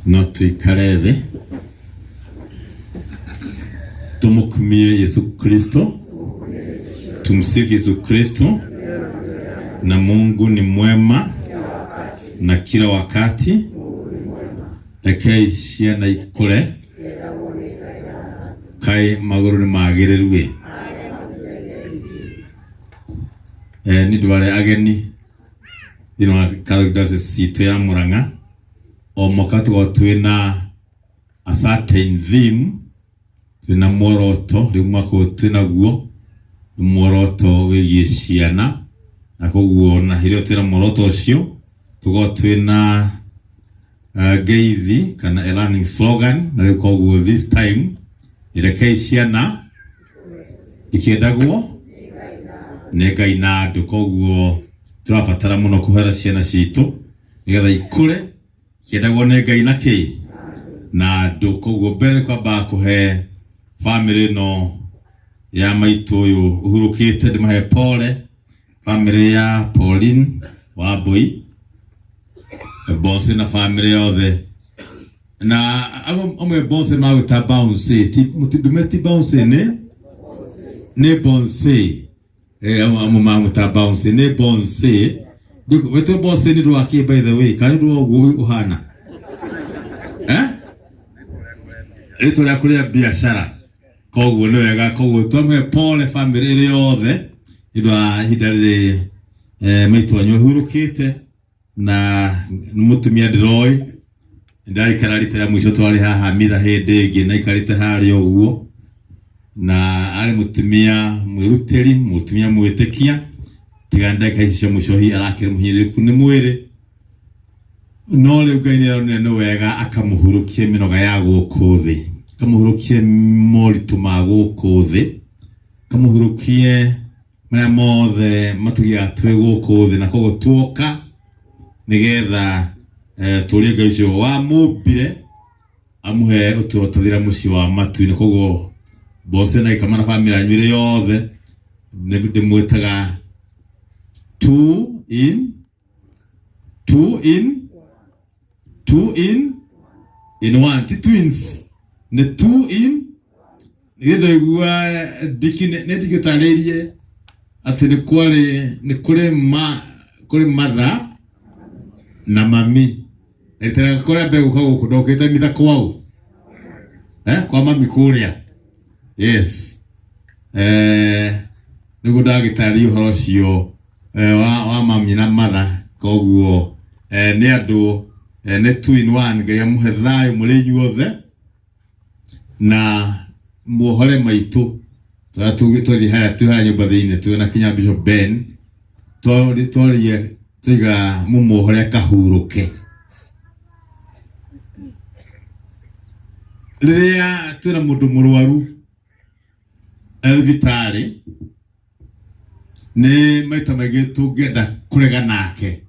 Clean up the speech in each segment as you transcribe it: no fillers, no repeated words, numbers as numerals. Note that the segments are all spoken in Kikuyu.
No tuikare thĩ tumukumie Yesu Kristo, tumsifu Yesu Kristo. Na Mungu ni mwema na kila wakati. Rekei ciana ikũre, kaĩ magũrũ nĩ magĩrĩru ĩ. Nĩ ũndũ wa arĩa ageni thĩinĩ wa Catholic Diocese itũ ya Murang'a, o mwaka tũkoragwo twĩna a certain theme, twĩna muoroto. Rĩu mwaka ũyũ twĩnaguo nĩ muoroto wĩgiĩ ciana, na koguo na hĩndĩ ĩyo twĩna muoroto ũcio tũkoragwo twĩna ngeithi kana a learning slogan. Na rĩu koguo this time, rekei ciana ikĩendagwo nĩ Ngai na andũ. Koguo tũrabatara mũno kũhera ciana citũ nĩgetha ikũre ikĩendagwo nĩ Ngai na kĩ na andũ. Koguo mbere kwamba kũhe bamĩrĩ ĩno ya maitũ ũyũ ũhurũkĩte, ndĩmahe pole, bamĩrĩ ya Pauline Wambui Bonse na bamĩrĩ yothe. Na amwe Bonse magwĩta Bounce, ti mũtindume, ti Bounce, nĩ Bonse. Amwe mamwĩta Bounce, nĩ Bonse. Wĩtwo Bonse nĩ ũndũ wa kĩ, by the way, kana nĩ ũndũ wa ũguo ũhana, eh rĩtwa rĩaku rĩa biacara? Koguo nĩ wega, koguo twamũhe pole family ĩrĩ yothe nĩ ũndũ wa ihinda rĩrĩ maitũ wanyu ahurũkĩte. Na nĩ mũtumia ndĩroĩ ndarikana rita rĩa mũico twarĩ haha mitha hĩndĩ ĩngĩ na aikarĩte harĩa ũguo, na arĩ mũtumia mwĩrutĩri, mũtumia mwĩtĩkia, tiga ndagĩka ici cia mũico hihi arakĩrĩ mũhinyĩrĩrĩku nĩ mwĩrĩ, no rĩu Ngai nĩ aronire nĩ wega akamũhurũkia mĩnoga ya gũkũ thĩ, akamũhurũkie moritũ ma gũkũ thĩ, akamũhurũkie marĩa mothe matũgiaga twĩ gũkũ thĩ. Na koguo tuoka nĩgetha tũrie Ngai ũcio wamũmbire amũhe ũtũũro ũtathira mũciĩ wa matu-inĩ. Koguo Bose na gĩkama na bamĩrĩ yanyu ĩrĩ yothe, ndĩmwĩtaga two in two in two in one, ti twins, nĩ two in. Nĩ ndaigua ndiki nĩ ndiki ũtarĩirie atĩ nĩ kwarĩ nĩ kũrĩ ma kũrĩ matha na mami. Rita rĩakwa rĩa mbere gũka gũkũ ndokĩte mitha kwao, kwa mami kũrĩa. Yes, nĩguo ndagĩtarĩria ũhoro ũcio wa mami na matha. Koguo nĩ andũ nĩ two in one. Ngai amũhe thayũ mũrĩ inyuothe na muohore maitũ tũrĩa tũrĩ harĩa, twĩ harĩa nyũmba thĩinĩ, twĩ na kinya Bishop Ben, twarie tuiga mũmuohore akahurũke. Rĩrĩa twĩna mũndũ mũrwaru thibitarĩ, nĩ maita maingĩ tũngĩenda kũrega nake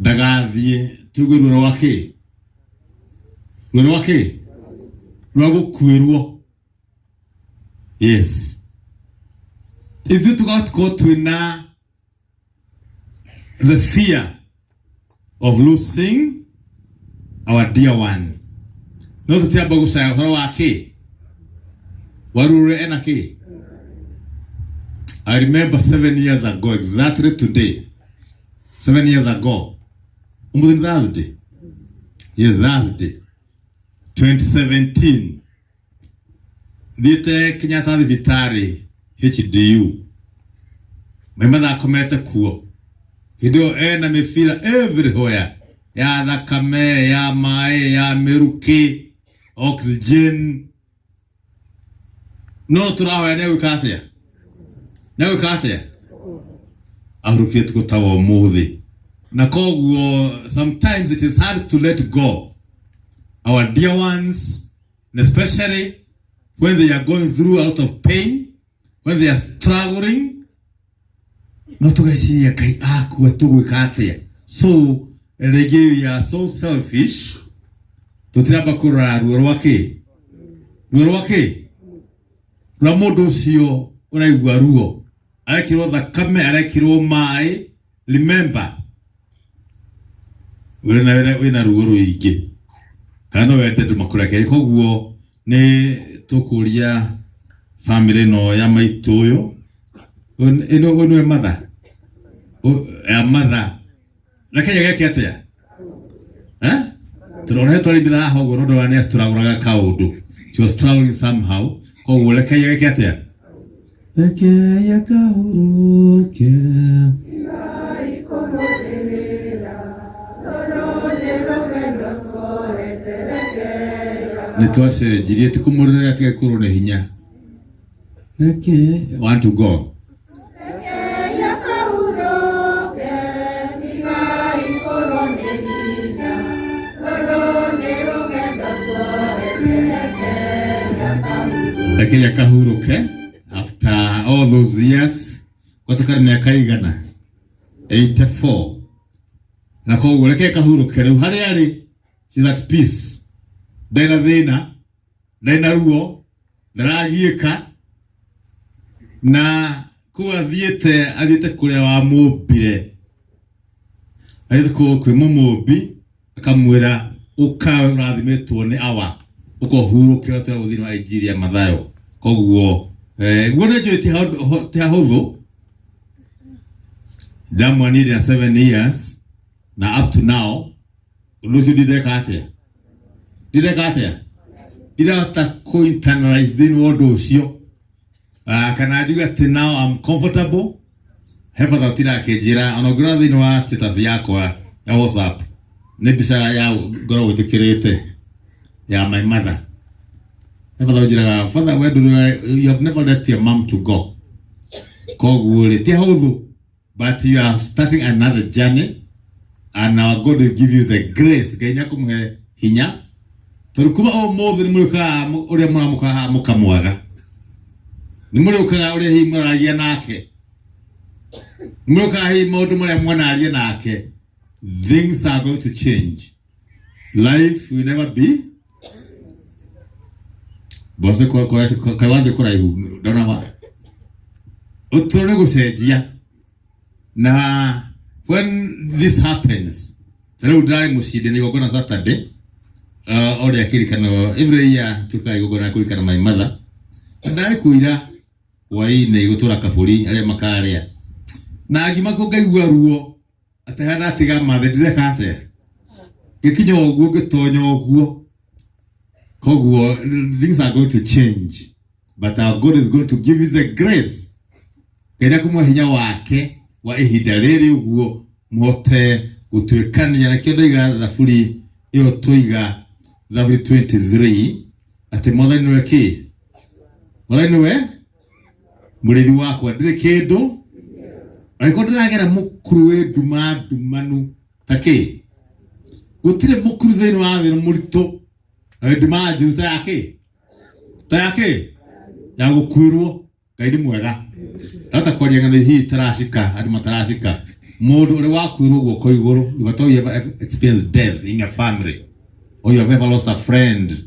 ndagathiĩ, tuge ruo rwa kĩ, ruo rwa kĩ, rwa gũkuĩrwo. Yes, ithuĩ tũgakorwo twĩna the fear of losing our dear one, no tũtiamba gũcaya ũhoro wa kĩ warure ena kĩ. I remember 7 years ago, exactly today 7 years ago, ũmũthĩ nĩ Thursday, yes, Thursday 2017, thiĩte Kenyatta thibitarĩ HDU, mai mathakomete kuo. Hĩndĩ ĩyo ena mĩbira everywhere, ya thakame, ya maĩ, ya mĩrukĩ, oxygen, no tũrahoya nĩ egwĩka atĩa, nĩ egwĩka atĩa, ahurũkire tukũ ta wa ũmũthĩ. Na koguo sometimes it is hard to let go our dear ones, and especially when they are going through a lot of pain, when they are struggling, no tũgeciria, Ngai, akua tũgwĩka atĩa? So rĩngĩ we are so selfish, tũtiramba kũrora ruo rwa kĩ, ruo rwa kĩ, rwa mũndũ ũcio ũraigua ruo, arekĩrwo thakame, arekĩrwo maĩ. Remember, Wĩna ruo rũingĩ kana no wende andũ makũrekererie. Koguo nĩ tũkũria bamĩrĩ ĩno ya maitũ ũyũ, ĩno ũyũ nĩwe mother ya mother. Reke geke atĩa? Eh? Tũrona twarĩmĩra haha ũguo no ndona nĩ acitũragũraga kaũndũ. She was struggling somehow. Koguo reke geke atĩa? Reke akahurũke. Nĩ twacenjirie ti kũmũrĩrĩra atige kũrwo nĩ hinya. Reke want to go. Reke akahurũke after all those years gwatuĩka nĩ mĩaka igana 84 na koguo reke kahurũke rĩu harĩa arĩ, she's at peace, ndarĩ na thĩna, ndarĩ na ruo, ndaragiĩka na kũu athiĩte, athiĩte kũrĩa wamũmbire, athiĩte kũu kwĩ mũmũmbi akamwĩra ũka ũrathimĩtwo nĩ awa, ũka ũhurũke ũrĩa tũragwo thĩinĩ wa injiri ya Mathayo. Koguo guo nĩ njũĩ ti hahũthũ. Ndamwonire na 7 years na up to now ũndũ ũcio ndindeka atĩa, ndindeka atĩa, ndirahota kũ internalize thĩinĩ wa ũndũ ũcio. Ah, kana njuge atĩ now I'm comfortable. He bata ũtinda akĩnjĩra ona ũngĩrora thĩinĩ wa status yakwa ya WhatsApp nĩ mbica ya ngoragwo njĩkĩrĩte ya my mother. He bata ũnjĩraga, "Father, we ndũrĩ, you have never let your mom to go." Koguo rĩ ti hũthũ, but you are starting another journey and our God will give you the grace. Ngai nĩ akũmũhe hinya tondũ kuma ũmũthĩ nĩ mũrĩũkaga ũrĩa mũramũkaga haha mũkamwaga, nĩ mũrĩũkaga ũrĩa hihi mũraragia nake, nĩ mũrĩũkaga hihi maũndũ marĩa mwanaria nake. Things are going to change. Life will never be bose kaĩ wathiĩ kũraihu ndona wa ũtũũro nĩ gũcenjia. Na when this happens, rĩu ndĩrarĩ mũciĩ ndĩ na igongona Saturday, o rĩa kĩririkano, every year tukaga igongona kũririkana my mother. Ndarĩ kũira hwaĩ-inĩ gũtũra kabũri arĩa makarĩa na ngima kũ ngaigua ruo atĩ harĩa ndatiga mathe ndireka atĩa, ngĩkinya ũguo ngĩtonya ũguo. Koguo things are going to change, but our God is going to give you the grace. Ngai nĩakũmũhe hinya wake wa ihinda rĩrĩ ũguo mũhote gũtuĩkania. Nakĩo ndoiga thaburi ĩyo, tũiga thaburi 23 atĩ Mwathani nĩwe kĩ? Mwathani nĩwe mũrĩithi wakwa, ndirĩ kĩndũ. Angĩkorwo ndĩragera mũkuru wĩ nduma ndumanu ta kĩ, gũtirĩ mũkuru thĩinĩ wa thĩ mũritũ na wĩ nduma njũru ta ya kĩ, ta ya kĩ, ya gũkuĩrwo. Ngai nĩ mwega. Ndahota kwaria ng'ano hihi itaracika andũ mataracika. Mũndũ ũrĩa wakuĩrwo guoko igũrũ, if at all you ever experienced death in your family or you have ever lost a friend,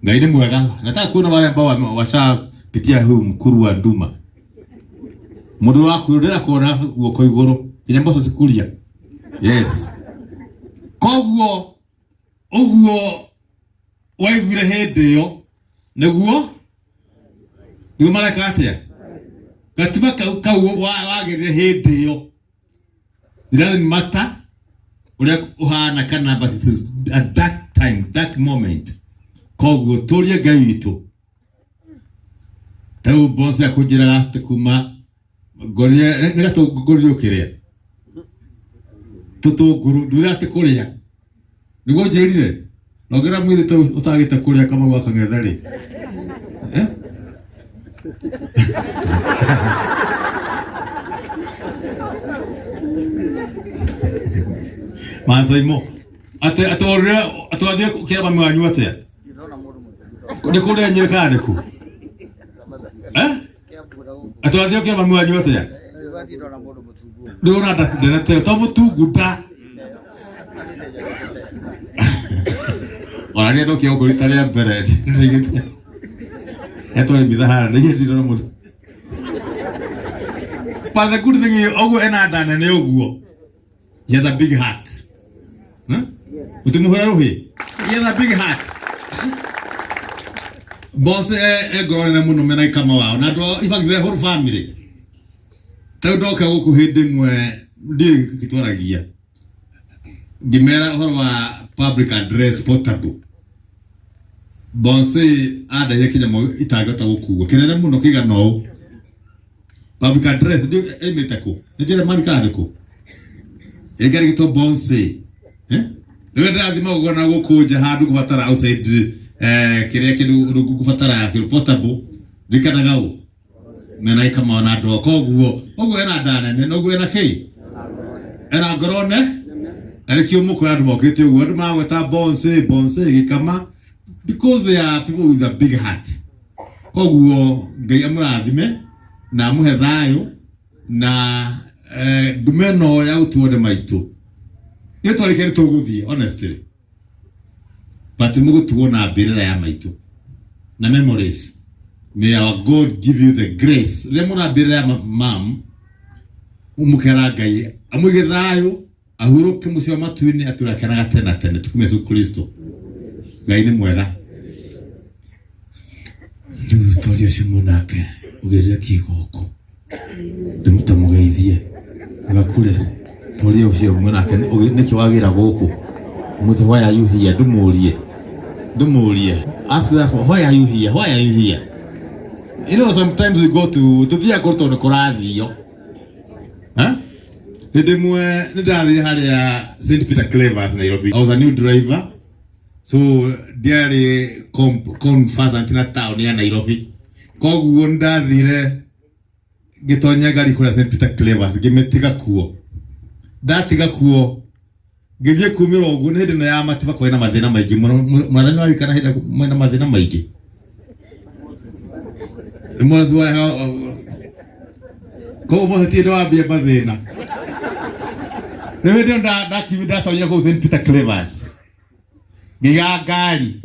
Ngai nĩ mwega. Nataka kuona wale ambao washapitia huu mkuru wa nduma. Mũndũ wakuĩrwo ndĩra kuona guoko igũrũ nginya mboco cikuria. Yes, koguo ũguo waiguire hĩndĩ ĩyo nĩguo mareka atĩa gatima kau wagĩrire hĩndĩ ĩyo. It doesn't matter ũrĩa ũhana kana, but it is a dark time, dark moment. Koguo tũrie Ngai witũ. Ta rĩu boss akũnjĩraga atĩ kuma ngorire nĩ gatũngũrire ũkĩrĩa tũtũngũrũ nduĩra atĩ kũrĩa nĩguo njĩrire na ũngĩra mwĩrĩ ta ũtagĩte kũrĩa kamau wa kang'ethe rĩ, eh? Masaimo atĩ atĩ ũrĩa atĩ wathiĩ kĩra mami wanyu atĩa nĩ kũrĩa nyĩrĩ kana nĩ kũ, eh? Atĩ wathiĩ kĩra mami wanyu atĩa ndĩrona ndenete to mũtungu nda ona rĩrĩa ndokire gũkũ rita rĩa mbere ndigĩte etwarĩ mitha hara ndigĩte ndĩrona mũndũ. But the good thing is, ũguo ena nda nene ũguo, he has a big heart. Mũtimũhũra rũhĩ. He has a big heart. Boss e ngoro nene mũno mena ikama wao na andũ in fact the whole family. Ta rĩu ndoka gũkũ hĩndĩ ĩmwe ndiũĩ gĩtwaragia ngĩmera ũhoro wa public address portable. Bonse andaire kĩnyamũ itangĩhota gũkua kĩnene mũno kĩigana ũũ. Public address ndiũĩ aimĩte kũ? Nĩ Jeremani kana nĩ kũ? Ĩngĩ gĩtwo Bonse. Eh? Rĩu ndĩrathiĩ magongona gũkũ nja handũ ngũbatara outside kĩrĩa kĩndũ ũndũ ngũbatara kĩndũ portable ririkanaga ũ mena ikamao na andũ koguo ũguo ena nda nene na ũguo ena kĩ ena ngoro ne na nĩkĩo mũkora andũ mokĩte ũguo andũ maragweta bonse bonse gĩkama because they are people with a big heart. Koguo Ngai amũrathime na amũhe thayũ na ndume ĩno ya gũtuo nĩ maitũ nĩ twarĩkia nĩ tũgũthiĩ honestly, but mũgũtuo na mbĩrĩra ya maitũ na memories. May our God give you the grace rĩrĩa mũna mbĩrĩra ya mam mũkera Ngai amũige thayũ ahurũke mũciĩ wa matu-inĩ atũre akenaga tene na tene. Tukume Yesu Kristo. Ngai nĩ mwega. Rĩu twaria ũcio mwanake ũgĩrire kĩ gũkũ ndĩmũtamũgeithie gakure twaria ũcio mwanake nĩkĩ wagĩra gũkũ mũtĩ why are you here ndũmũrie ndũmũrie ask that why are you here, why are you here? You know, sometimes we go to tũthiaga kũrĩ tondũ nĩ kũrathio. Hĩndĩ ĩmwe nĩ ndathire harĩa St Peter Clevers Nairobi. I was a new driver, so ndiarĩ conversant na town ya Nairobi. Koguo nĩ ndathire ngĩtonya ngari kũrĩa St Peter Clevers ngĩmĩtiga kuo. Ndatiga kuo ngĩthiĩ kumĩra ũguo nĩ hĩndĩ ĩno ya matiba kwarĩ na mathĩna maingĩ mũno. Mwathani warikana hĩndĩ ĩrĩa mwena mathĩna maingĩ. Mwezi wa koguo mothe ti hĩndĩ wambia mathĩna. Rĩu hĩndĩ ĩyo ndakiumire ndatonyire kũu St Peter Clevers ngĩiga ngari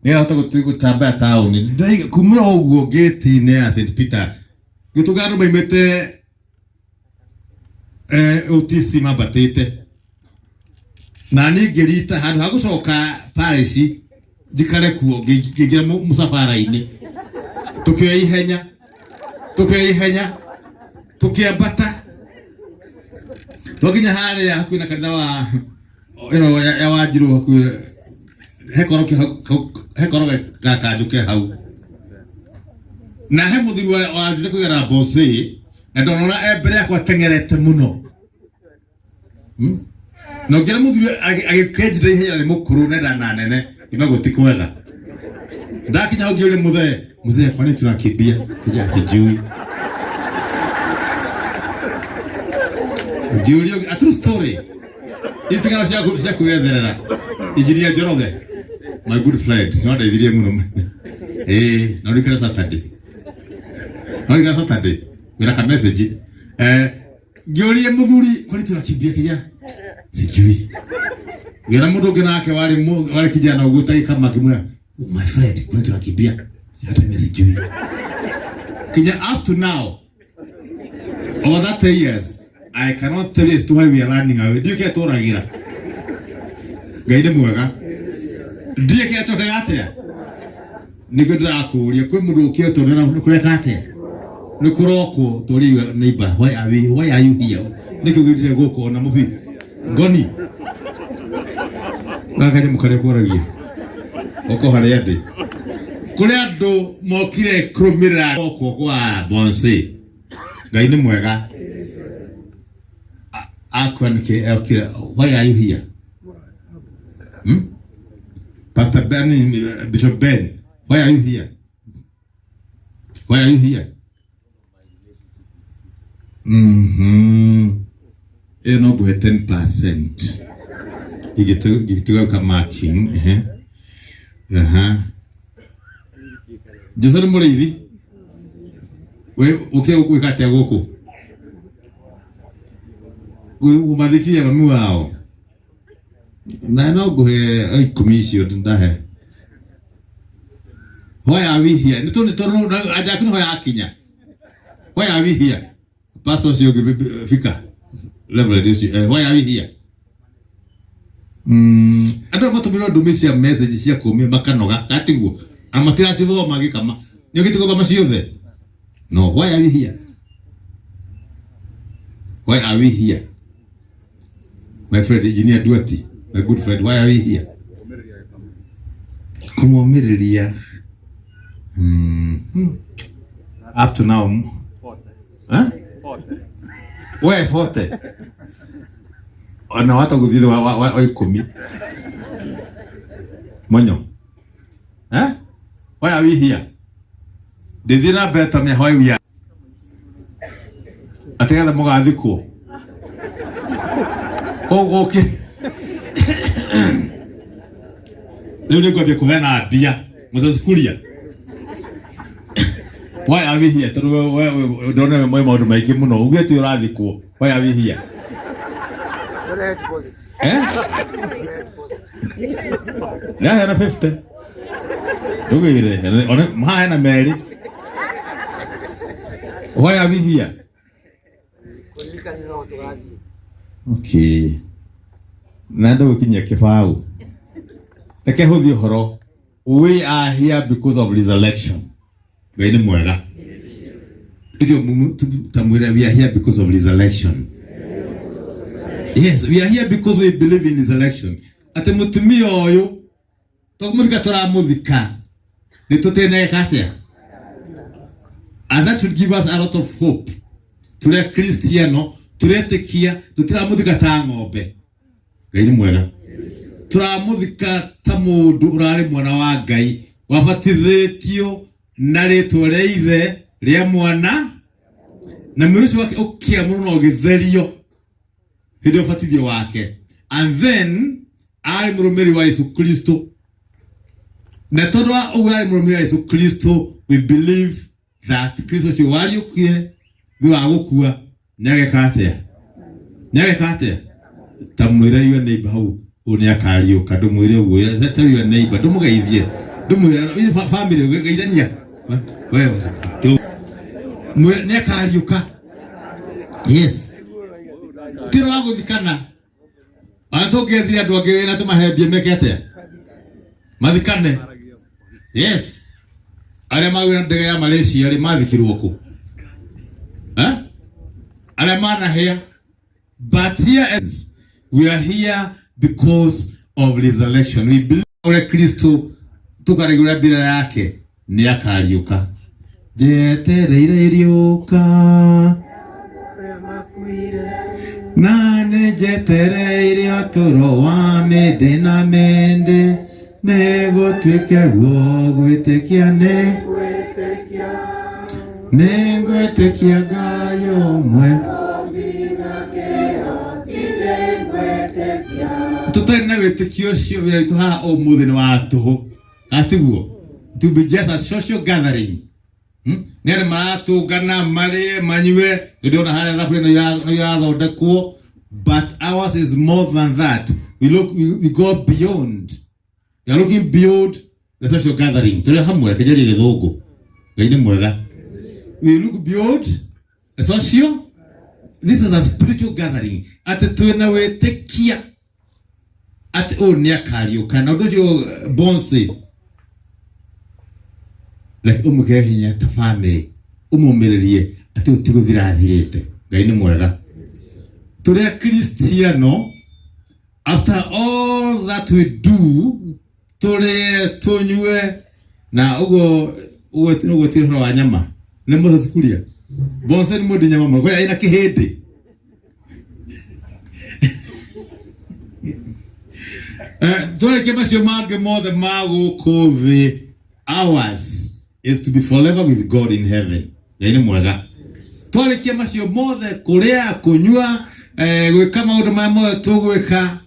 nĩgetha hote gũtambaya taũni. Kumĩra ũguo ngĩti-inĩ ya St Peter ngĩtũnga andũ maimĩte OTC mambatĩte na niĩ ngĩrita handũ ha gũcoka parish njikare kuo ngĩingĩra mũcabara-inĩ tũkĩoya ihenya tũkĩoya ihenya tũkĩambata twakinya harĩa hakuhĩ na kanitha wa ĩno ya Wanjirũ hakuhĩ hekoro gakanjũ ke hau na he mũthuri wathiĩte kũgera Bose na ndonona e mbere yakwa ateng'erete mũno. Na ũngĩona mũthuri agĩkenjire ihenya nĩ mũkũrũ na nda na nene ima gũti kwega. Ndakinya hau ngĩũria mũthee, mzee, kwani tunakimbia? Kija hatujui. Ngĩũria a true story. Itigano cia kwĩyetherera. Injinia Njoroge, my good friend, no ndeithirie mũno. Na ũrikana Saturday. Ũrikana Saturday. Wĩra ka message. Ngĩũria mũthuri, kwani tunakimbia kija? Sijui. Ngĩona mũndũ ũngĩ nake warĩ kijana ũguo ta gĩkama ngĩmwĩra, my friend, kwani tunakimbia? Hata mimi sijui. Kinya up to now, over that 10 years, I cannot tell you as to why we are running away. Ndiũĩ kĩrĩa tũragira. Ngai nĩ mwega. Ndiũĩ kĩrĩa twekaga atĩa. Nĩkĩo ndĩrakũũria kwĩ mũndũ ũkĩte tondũ nĩ kũreka atĩa? Nĩ kũrokwo tũrĩwe neighbor, why are you here? Nĩkĩo gĩthire gũkũ ona mũbi ngoni. Gaka nyamũ karĩa kwaragia. Oko harĩa ndĩ. Kũrĩ andũ mokire kũrũmĩrĩra gũkũ kwa Bonse. Ngai nĩ mwega. Akua nĩkĩ okire. Why are you here? Pastor Ben, Bishop Ben, why are you here? Why are you here? Ĩyo no ngũhe 10%. Ingĩtiga gwĩka marking. Ehe. Aha. Jesu nĩ mũrĩithi. We ũkĩra gwĩka atĩa gũkũ? Gũmathikirie mami wao. Na no ngũhe 10 icio ndahe. Why are we here? Nĩ tondũ tondũ anja yaku nĩho yakinya. Why are we here? Pastor ũcio ũngĩ fika. Reverend ũcio. Why are we here? Andũ arĩa matũmĩrwo ndũmĩrĩri cia message cia kũmia makanoga gatiguo na matiracithoma gĩkama nĩ ũgĩte gũthoma ciothe. No, why are we here? Why are we here? My friend Engineer Duati, my good friend, why are we here? Kũmũmĩrĩria. Up to now. Huh? We 40. Ona wata gũthiĩ wa 10. Monyo. Eh? Why are we here? Ndĩthiĩ na mbere tondũ why we are. Atĩ getha mũgathikwo. Koguo ũkĩ rĩu nĩ ngwambia kũheana mbia Moses Kuria. Why are we here? Tondũ we ndona we moĩ maũndũ maingĩ mũno. Ugĩte ũrathikwo. Why are we here? Eh? Ndaheana 50. Ndũgĩre. One maheana merĩ. Why are we here? Okay. Na ndũgũkinyia kĩbaũ. Reke hũthie ũhoro. We are here because of resurrection. Ngai nĩ mwega. Ithuĩ tamwĩre we are here because of resurrection. Yes, we are here because we believe in resurrection. Atĩ mũtumia ũyũ tũkũmũthika tũramũthika nĩ tũteneka atĩa? And that should give us a lot of hope. Tũrĩ Akristiano tũretĩkia tũtiramũthika ta ng'ombe. Ngai nĩ mwega. Tũramũthika ta mũndũ ũrarĩ mwana wa Ngai wabatithĩtio na rĩtwa rĩa ithe rĩa mwana na mwĩrĩ ũcio wake ũkĩamũrwo na ũgĩtherio hĩndĩ ya ũbatithio wake, and then arĩ mũrũmĩrĩri wa Yesu Kristo, na tondũ wa ũguo arĩ mũrũmĩrĩri wa Yesu Kristo, we believe that Kristo ũcio wariũkire thutha wa gũkua nĩ ageka atĩa? Nĩ ageka atĩa? Ta mwĩre your neighbor hau ũyũ nĩ akariũka. Ndũmwĩre ũguo, tell your neighbor, ndũmũgeithie, ndũmwĩre family geithania we mwĩre nĩ akariũka. Yes, tiro wa gũthikana ona tũngĩethire andũ angĩ wĩra tũmahembie meke atĩa mathikane. Yes, arĩa magwĩra ndege ya Malaysia rĩ mathikirwo kũ? Eh? Arĩa manahĩa. But here is, we are here because of resurrection. We believe ũrĩa Kristo tũkarĩgũra mbĩrĩra yake nĩ akariũka. Njetereire iriũka na nĩ njetereire ũtũro wa mĩndĩ na mĩndĩ nĩ gũtuĩke guo gwĩtĩkia nĩ ngwĩtĩkia Ngai ũmwe. Tũtarĩ na wĩtĩkio ũcio, wĩra witũ haha ũmũthĩ nĩ wa tũhũ, atiguo to be just a social gathering. Nĩ andũ maratũngana marĩe manyue, ndĩrona harĩa thaburia no irathondekwo, but ours is more than that. We look, we go beyond. We are looking beyond the social gathering. Tũrĩ hamwe kĩnjarie gĩthũngũ. Ngai nĩ mwega. We look beyond the social. This is a spiritual gathering. Atĩ twĩna wĩtĩkia atĩ ũyũ nĩ akariũka na ũndũ ũcio bonse reke ũmwĩkĩre hinya ta family, ũmũmĩrĩrie atĩ ũyũ ti gũthira athirĩte. Ngai nĩ mwega. Tũrĩ Akristiano, after all that we do, tũrĩe tũnyue na ũguo ũguo ũguo ti ũhoro wa nyama nĩ Moses Kuria. Bonse nĩ mũndĩ nyama mũno kwĩ ĩna kĩhĩndĩ. Twarĩkia macio mangĩ mothe ma gũkũ thĩ, ours is to be forever with God in heaven. Ngai nĩ mwega. Twarĩkia macio mothe, kũrĩa, kũnyua, gwĩka maũndũ marĩa mothe tũgwĩka,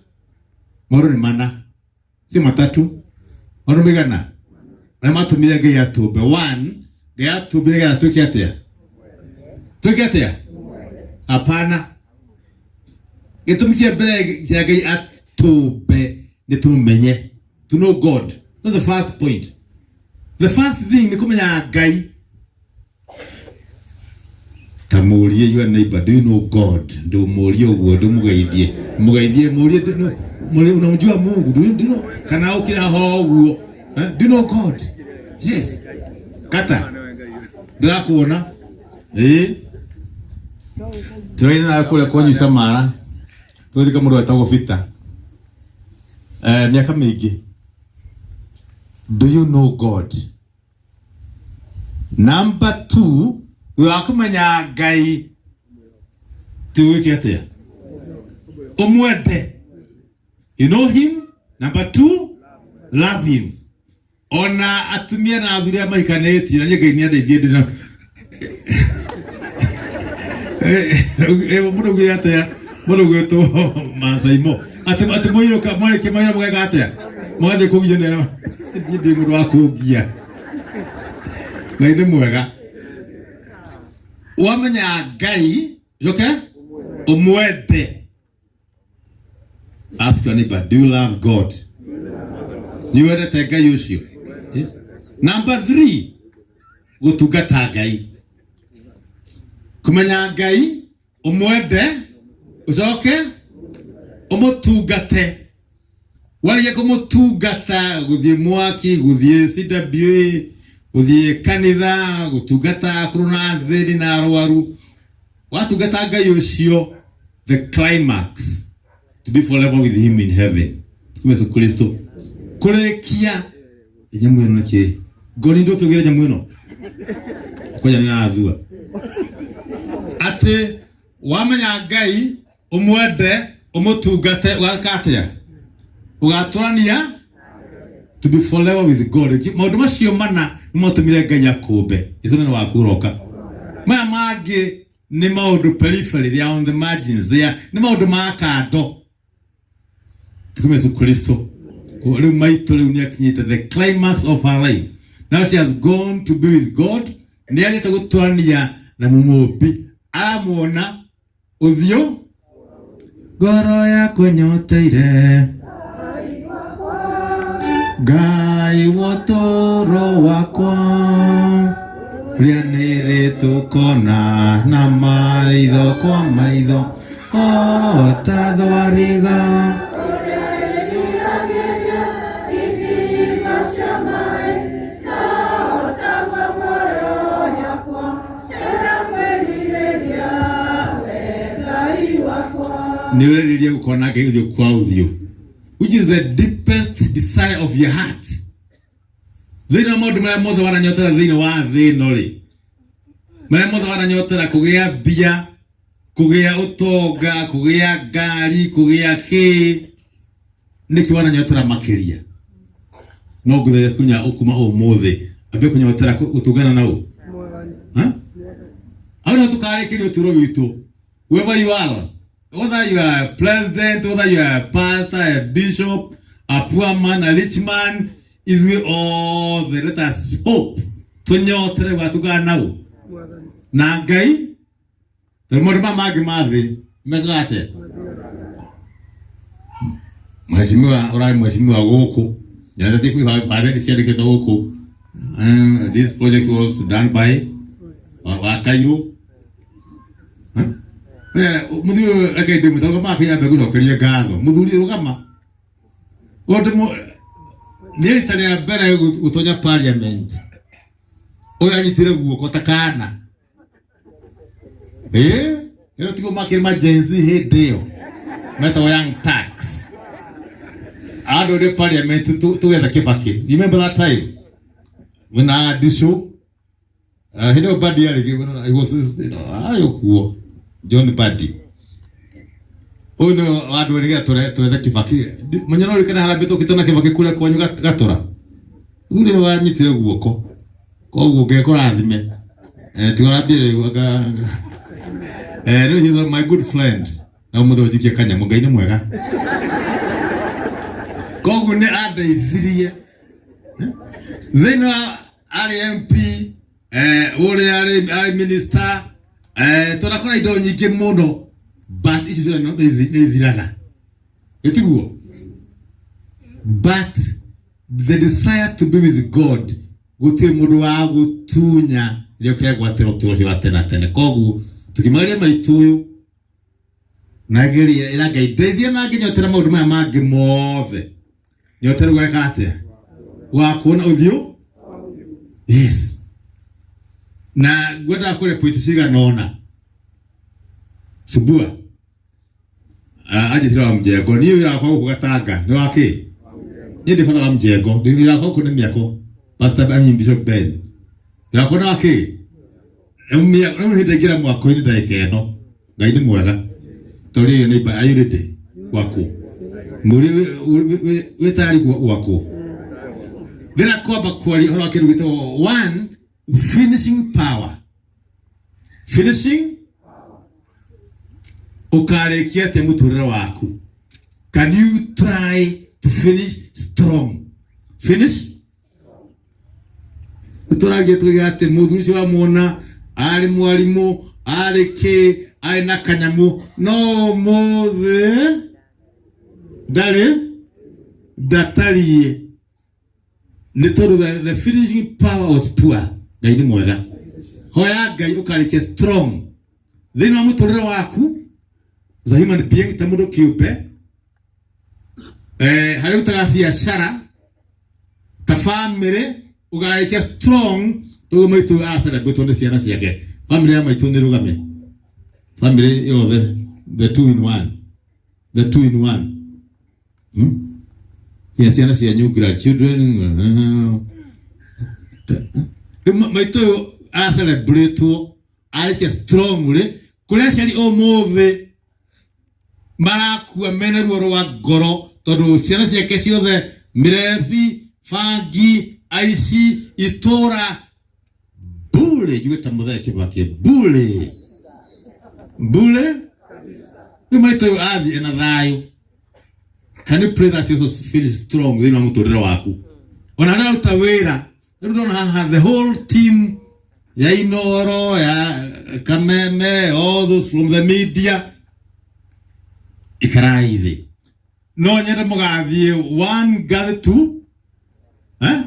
maũndũ nĩ mana, si matatu, maũndũ maigana marĩa matũmire Ngai atũmbe. One, Ngai atũmbire nĩgetha twĩke atĩa? Twĩke atĩa? Hapana. Gĩtũmi kĩa mbere kĩa Ngai atũmbe nĩ tũmenye, to know God. That's the first point. The first thing nĩ kũmenya Ngai. Ta mũrie your neighbor, do you know God? Ndũmũrie ũguo, ndũmũgeithie, mũgeithie, mũrie, do you know- mũrie, unamjua Mungu? Do you know? Kana ũkira ho ũguo, eh? Do you know God? Yes. Kata ndĩrakuona ĩĩ tũraina nawe kũrĩa kwanyu Samara, tũgĩthika mũndũ wetagwo Peter, eh, mĩaka mĩingĩ. Do you know God? Number 2, thutha wa kũmenya Ngai ti wĩke atĩa? Ũmwende. You know him. Number 2, love him. Ona atumia na athuri arĩa mahikanĩtie, na niĩ Ngai nĩ andeithie ndĩ na mũndũ augire atĩa? Mũndũ ũgwĩtwo Masaimo atĩ mũirũka mwarĩkia mawĩra mũgeka atĩa? Mũgathiĩ kũgio nĩ niĩ ndĩ mũndũ wa kũngia. Ngai nĩ mwega. Wamenya Ngai coke ũmwende. Ask your neighbor, do you love God? Nĩ wendete Ngai ũcio? Yes. Number 3, gũtungata Ngai. Kũmenya Ngai, ũmwende, ũcoke ũmũtungate. Warĩkia kũmũtungata, gũthiĩ mwaki, gũthiĩ CWA, gũthiĩ kanitha, gũtungata akũrũ na athĩni na arwaru, watungata Ngai ũcio, the climax to be forever with him in heaven. Yesu Kristo kũrĩkia nyamũ ĩno nĩkĩ ngoni ndũkĩugĩre nyamũ ĩno kwanja nĩ rathua atĩ wamenya Ngai, ũmwende, ũmũtungate, ũgaka atĩa? Ũgatũrania to be forever with God. Maũndũ macio mana nĩ matũmire Ngai akũmbe. Jesu nĩ waku ũroka. Maya mangĩ nĩ maũndũ periphery, they are on the margins, they are nĩ maũndũ ma kando. Tukume Yesu Kristo. Rĩu maitũ rĩu nĩ akinyĩte the climax of her life. Now she has gone to be with God. Nĩ athiĩte gũtũrania na mũmũmbi. Amuona ũthiũ, ngoro yakwa nyoteire Ngai wotoro wakwa, rĩa nĩrĩ tũkona na maitho kwa maitho o ta thwariga. Nĩ ũrerirĩria gũkona Ngai ũthiũ kwa ũthiũ, which is the deepest desire of your heart. Thĩinĩ wa maũndũ marĩa mothe wananyotera thĩinĩ wa thĩ ĩno rĩ, marĩa mothe wananyotera, kũgĩa mbia, kũgĩa ũtonga, kũgĩa ngari, kũgĩa kĩ, nĩkĩ wananyotera makĩria? No ngũtheria kunya kuma ũmũthĩ ambie kũnyotera gũtungana na ũ. Ha? Hau nĩho tũkarĩkĩria ũtũũro witũ. Whoever you are, whether you are a president, whether you are a pastor, a bishop, a poor man, a rich man, ithuĩ othe let us hope tũnyotere gũgatungana na ũ? Na Ngai. Tondũ maũndũ maya mangĩ ma thĩ mekaga atĩa? Mheshimiwa ũrarĩ mheshimiwa gũkũ nyendete kwĩbare ciandĩkĩtwo gũkũ. This project was done by wa Kairũ. Mũthuri ũyũ, reke ndĩmwĩte, rũgama akĩnyambe ngũcokerie ngatho. Mũthuri, rũgama. Nĩ rita rĩa mbere gũtonya parliament, ũyũ anyitire guoko ta kana. Ĩĩ, ĩno tiguo makĩrĩ ma Gen Z hĩndĩ ĩyo metagwo Young Turks, andũ nĩ parliament tũgetha Kĩbakĩ. You remember that time na Ndicũ? Hĩndĩ ĩyo Mbadi arĩ, he was, arĩ kuo John Mbadi. Ũyũ nĩ andũ nĩgetha twethe Kĩbakĩ. Mũnyano ũrĩ kana harambĩ tũkĩte na Kĩbakĩ kũrĩa kwanyu Gatũra. Mũthuri ũyũ wanyitire guoko, koguo Ngai kũrathime. Tiga ũrambie rĩu anga rĩu he's my good friend. Na ũmũthĩ ũnjikie kanyamũ, Ngai nĩ mwega. Koguo nĩ andeithirie. Thĩinĩ wa arĩ MP, ũrĩa arĩ minister, tũrakora indo nyingĩ mũno, but icio ciothe nĩ ithiraga. Ĩtiguo? But the desire to be with God, gũtirĩ mũndũ wa gũtunya rĩrĩa ũkegwatĩra ũtũũro ũcio wa tene na tene. Koguo Tukimaria maitũ ũyũ na geria ĩra Ngai ndeithia na ngĩnyotera maũndũ maya mangĩ mothe nyotere gweka atĩa wa kuona ũthiũ. Yes, na ngwendaga kũrĩa pointi cigana ũna subua anjĩtire wa mjengo. Niĩ wĩra wakwa gũkũ Gatanga nĩ wa kĩ? Niĩ ndĩ bata wa mjengo. Wĩra wakwa gũkũ nĩ mĩako. Pastor, I mean Bishop Ben, wĩra wakwa nĩ wa kĩ? Rĩu hĩndĩ aingĩra mwako-inĩ ndagĩka ĩno. Ngai nĩ mwega tondũ ĩyo nĩ are you ready gwakwo? Mũri wĩ tayari gwakwo? Ndĩrenda kwamba kwaria ũhoro wa kĩndũ gĩtagwo one, finishing power. Finishing, ũkarĩkia atĩa mũtũrĩre waku? Can you try to finish strong? Finish tũragia tuge atĩ mũthuri ũcio wamwona arĩ mwarimũ, arĩ kĩ, arĩ na kanyamũ, no ũmũthĩ ndarĩ, ndatariĩ nĩ tondũ the finishing power was poor. Ngai nĩ mwega. Hoya Ngai ũkarĩkia strong thĩinĩ wa mũtũrĩre waku as a human being, ta mũndũ kĩũmbe, harĩa ũrutaga biacara, ta family, ũgarĩkia strong. Toguo maitũ acelebrate nĩ ciana ciake. Family ya maitũ nĩ rũgame, family yothe, the two in one, the two in one, Ya ciana cianyu, grandchildren. Rĩu maitũ ũyũ acelebrate arĩkia strong rĩ, kũrĩa aciari ũmũthĩ marakua mena ruo rwa ngoro tondũ ciana ciake ciothe mĩrebi, bangi, aici, itũra bure. Njuge ta mũthee Kĩbakĩ, bure bure. Rĩu maitũ ũyũ athiĩ na thayũ. Can you pray that you also feel strong thĩinĩ wa mũtũrĩre waku, ona harĩa ũruta wĩra? Rĩu ndona haha the whole team ya Inoro, ya Kameme, all those from the media, ikarai thĩ. No nyende mũgathiĩ one gather two, eh?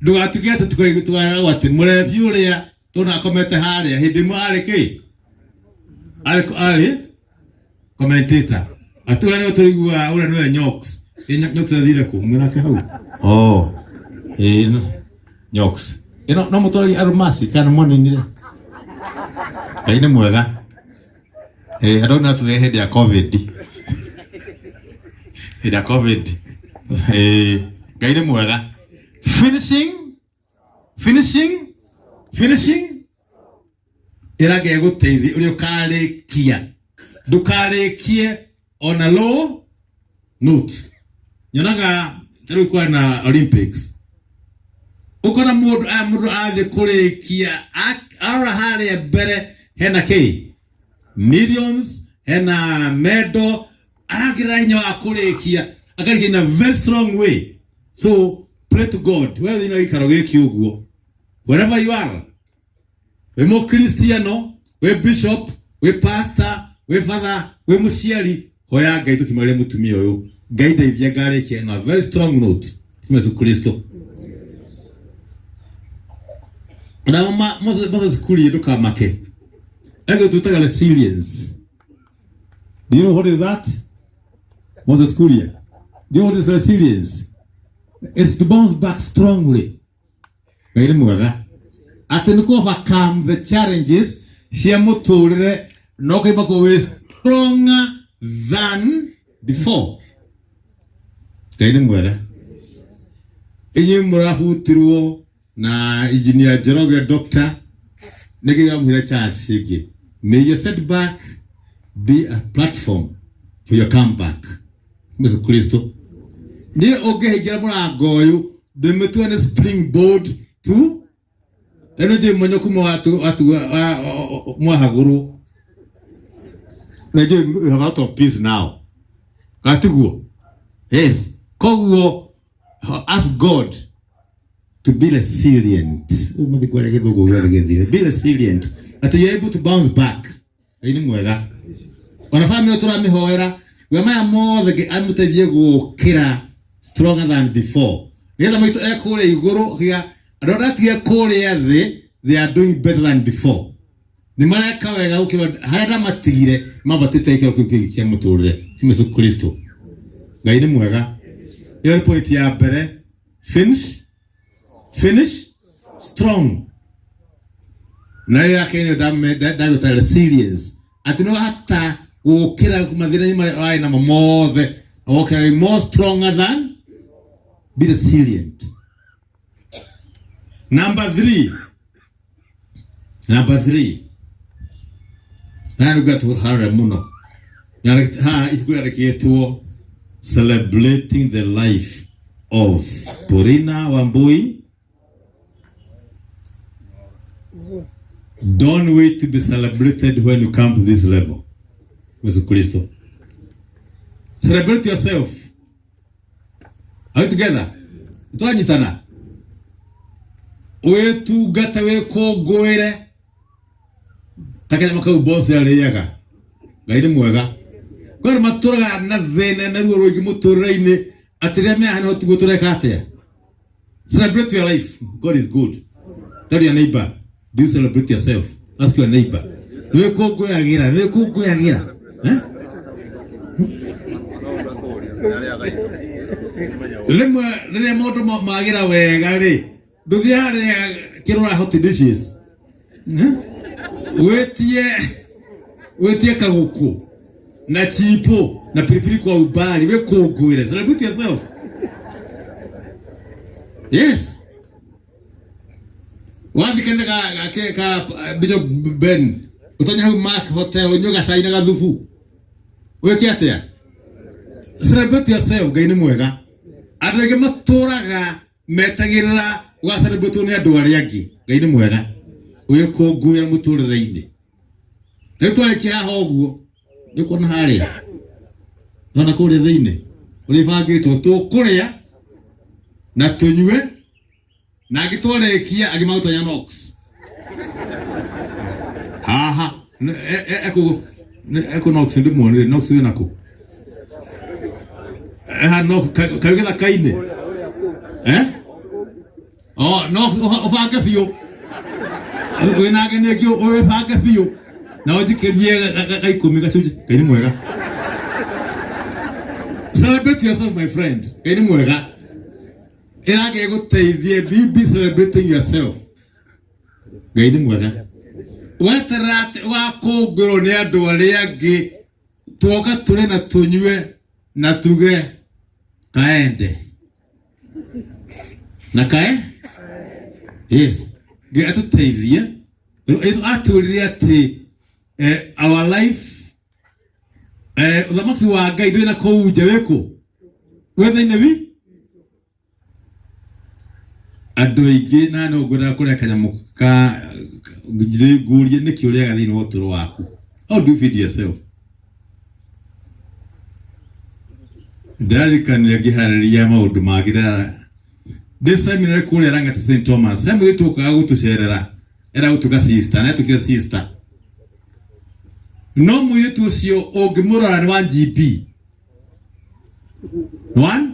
Ndũgatuĩke atĩ tukaigua atĩ mũrebi ũrĩa tona akomete harĩa hĩndĩ ĩmwe arĩ kĩ, arĩ commentator, atĩ ũrĩa nĩwe tũraigua, ũrĩa nĩwe Nyox. Ĩ, Nyox athire kũ? Mwĩnake hau. Oh, ĩ, Nyox ĩno no mũtwaragia arumasi kana mwaninire. Ngai nĩ mwega. Andũ nĩ atũthĩ hĩndĩ ya COVID, hĩndĩ ya COVID. Ngai nĩ mwega. Finishing, finishing, finishing. Ĩra Ngai gũteithie ũrĩa ũkarĩkia. Ndũkarĩkie ona low note. Nyonaga ta rĩu kwarĩ na Olympics, ũkona mũndũ aya, mũndũ athiĩ kũrĩkia, arora harĩa mbere hena kĩ, millions, hena medal, aragĩrĩra hinya wa kũrĩkia, akarĩkia in a very strong way. So pray to God we thĩinĩ wa gĩikaro gĩkĩ ũguo, wherever you are, wĩ mũkristiano, wĩ bishop, wĩ pastor, wĩ father, wĩ mũciari, hoya Ngai tũkimaria mũtumia ũyũ, Ngai ndeithia ngarĩkia in a very strong note. Yesu Kristo na Moses Kuria, ndũkamake. Ego twĩtaga resilience. Do you know what is that, Moses Kuria? Do you know what is resilience? It's to bounce back strongly. Ngai nĩ mwega atĩ nĩ overcome the challenges cia mũtũrĩre na ũkaima kũ wĩ stronger than before. Ngai nĩ mwega. Inyuĩ mũrabutirwo na Engineer Njoroge, doctor, nĩkĩ kĩramũhe chance ĩngĩ? May your setback be a platform for your comeback. Yesu Kristo niĩ ũngĩhingĩra mũrango ũyũ, ndĩmĩtue nĩ springboard tu. Tondũ njũĩ mwenye kuma watu mwahagũrwo na njũĩ you have a lot of peace now, gatiguo? Yes. Koguo ask God to be resilient. Ũmũthĩ kwaria gĩthũngũ gĩothe gĩthire. Be resilient that you are able to bounce back. Ngai nĩ mwega. Ona family tũramĩhoera we maya mothe, Ngai amũteithie gũkĩra stronger than before, nĩgetha maitũ e kũrĩa igũrũ gĩa andũ arĩa atige kũrĩa thĩ, they are doing better than before. Nĩ mareka wega gũkĩra harĩa ndamatigire mambatĩte gĩkĩro kĩu kĩngĩ kĩa mũtũrĩre kĩa Yesu Kristo. Ngai nĩ mwega. Ĩyo nĩ point ya mbere. Finish. Finish strong. Na ĩyo ya kerĩ nĩyo ndagwĩta resilience. Atĩ nĩ wahota gũkĩra mathĩna-inĩ marĩa ũrarĩ namo mothe, na wokĩra wĩ more stronger than be resilient. Number three. Number three. Na nĩ tũharore mũno. Haha ibuku rĩandĩkĩtwo Celebrating the Life of Paulina Wambui. Don't wait to be celebrated when you come to this level. Yesu Kristo. Celebrate yourself. Are we together? Twanyitana. Wĩtungate wĩkũngũĩre ta kanyama kau boss arĩaga. Ngai nĩ mwega. Kwĩ matũraga na thĩna na ruo rũingĩ mũtũrĩre-inĩ atĩ rĩrĩa me haha tiguo tũreka atĩa. Celebrate your life. God is good. Tell your neighbor, do you celebrate yourself? Ask your neighbor. Nĩwĩkũngũyagĩra, nĩwĩkũngũyagĩra. Eh? Rĩmwe rĩrĩa maũndũ magĩra wega rĩ, ndũthiĩ harĩa kĩrora hot dishes. Eh? Wĩtie wĩtie kagũkũ na chipo na pilipili kwa umbali wĩkũngũĩre. Celebrate yourself. Yes. Wathiĩ kanitha ka Bishop Ben ũtonye hau Mark Hotel ũnyue gacai na gathubu wĩke atĩa? Celebrate yourself. Ngai nĩ mwega. Andũ aingĩ matũraga metagĩrĩra gũgacelebrate nĩ andũ arĩa angĩ. Ngai nĩ mwega. Wĩkũngũĩra mũtũrĩre-inĩ. Rĩu twarĩkia haha ũguo nĩ kuona harĩa nona kũrĩa thĩinĩ ũrĩa ibangĩtwo tũkũrĩa na tũnyue na angĩ twarĩkia angĩ magũtonya Knox haha ekũ Knox ndĩmuonire Knox wĩna kũ ha Knox kaĩ gĩthaka-inĩ eh Oh, no ũbange biũ wĩna ageni aingĩ wĩbange biũ na ũnjikĩrie ga ikũmi gacunjĩ. Ngai nĩ mwega. Celebrate yourself, my friend. Ngai nĩ mwega. Ĩra Ngai gũteithie. Be celebrating yourself. Ngai nĩ mwega. Weterera atĩ ũgakũngũĩrwo nĩ andũ arĩa angĩ twoka tũrĩe na tũnyue na tuge kaende na kae yes. Ngai atũteithie. Yesu atwĩrire atĩ our life ũthamaki wa Ngai ndũrĩ na kũu nja wĩkũ wĩ thĩinĩ wi andũ aingĩ na no ngwendaga kũrĩa kanyamũ ka ngũrie nĩkĩ ũrĩaga thĩinĩ wa ũtũũro waku. How do you feed yourself? Ndĩraririkanire ngĩharĩria maũndũ mangĩ ndĩ seminary kũrĩa Lang'ata St Thomas he mũirĩtu okaga gũtũcerera era gũtuĩka sister na etuĩkire sister no mũirĩtu ũcio ũngĩmũrora nĩ 1 GB 1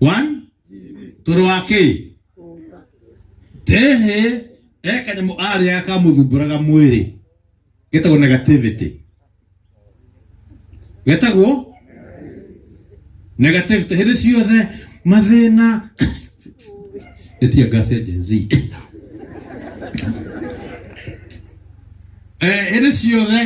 1 tondũ wa kĩ tehe e kanyamũ arĩaga kamũthumbũraga mwĩrĩ getagwo negativity getagwo negativity hĩndĩ ciothe mathĩna nĩ tear gas ya Gen Z. Hĩndĩ ciothe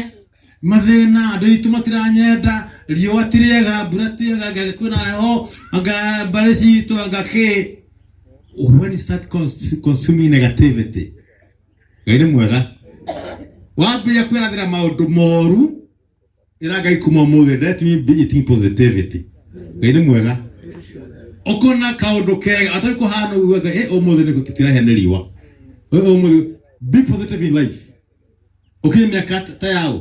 mathĩna andũ aitũ matiranyenda riũa ti rĩega mbura ti ega anga kwĩna heho anga mbarĩ citũ anga kĩ. When you start consuming negativity, Ngai nĩ mwega. Wambĩrĩria kwĩrathĩra maũndũ moru ĩra Ngai kuma ũmũthĩ, let me be eating positivity. Ngai nĩ mwega. Ũkona kaũndũ kega atarĩ kũhana ũguo Ngai, ũmũthĩ nĩ tũtirahĩa nĩ riũa. Ũmũthĩ be positive in life. Ũkinye mĩaka ta yaũ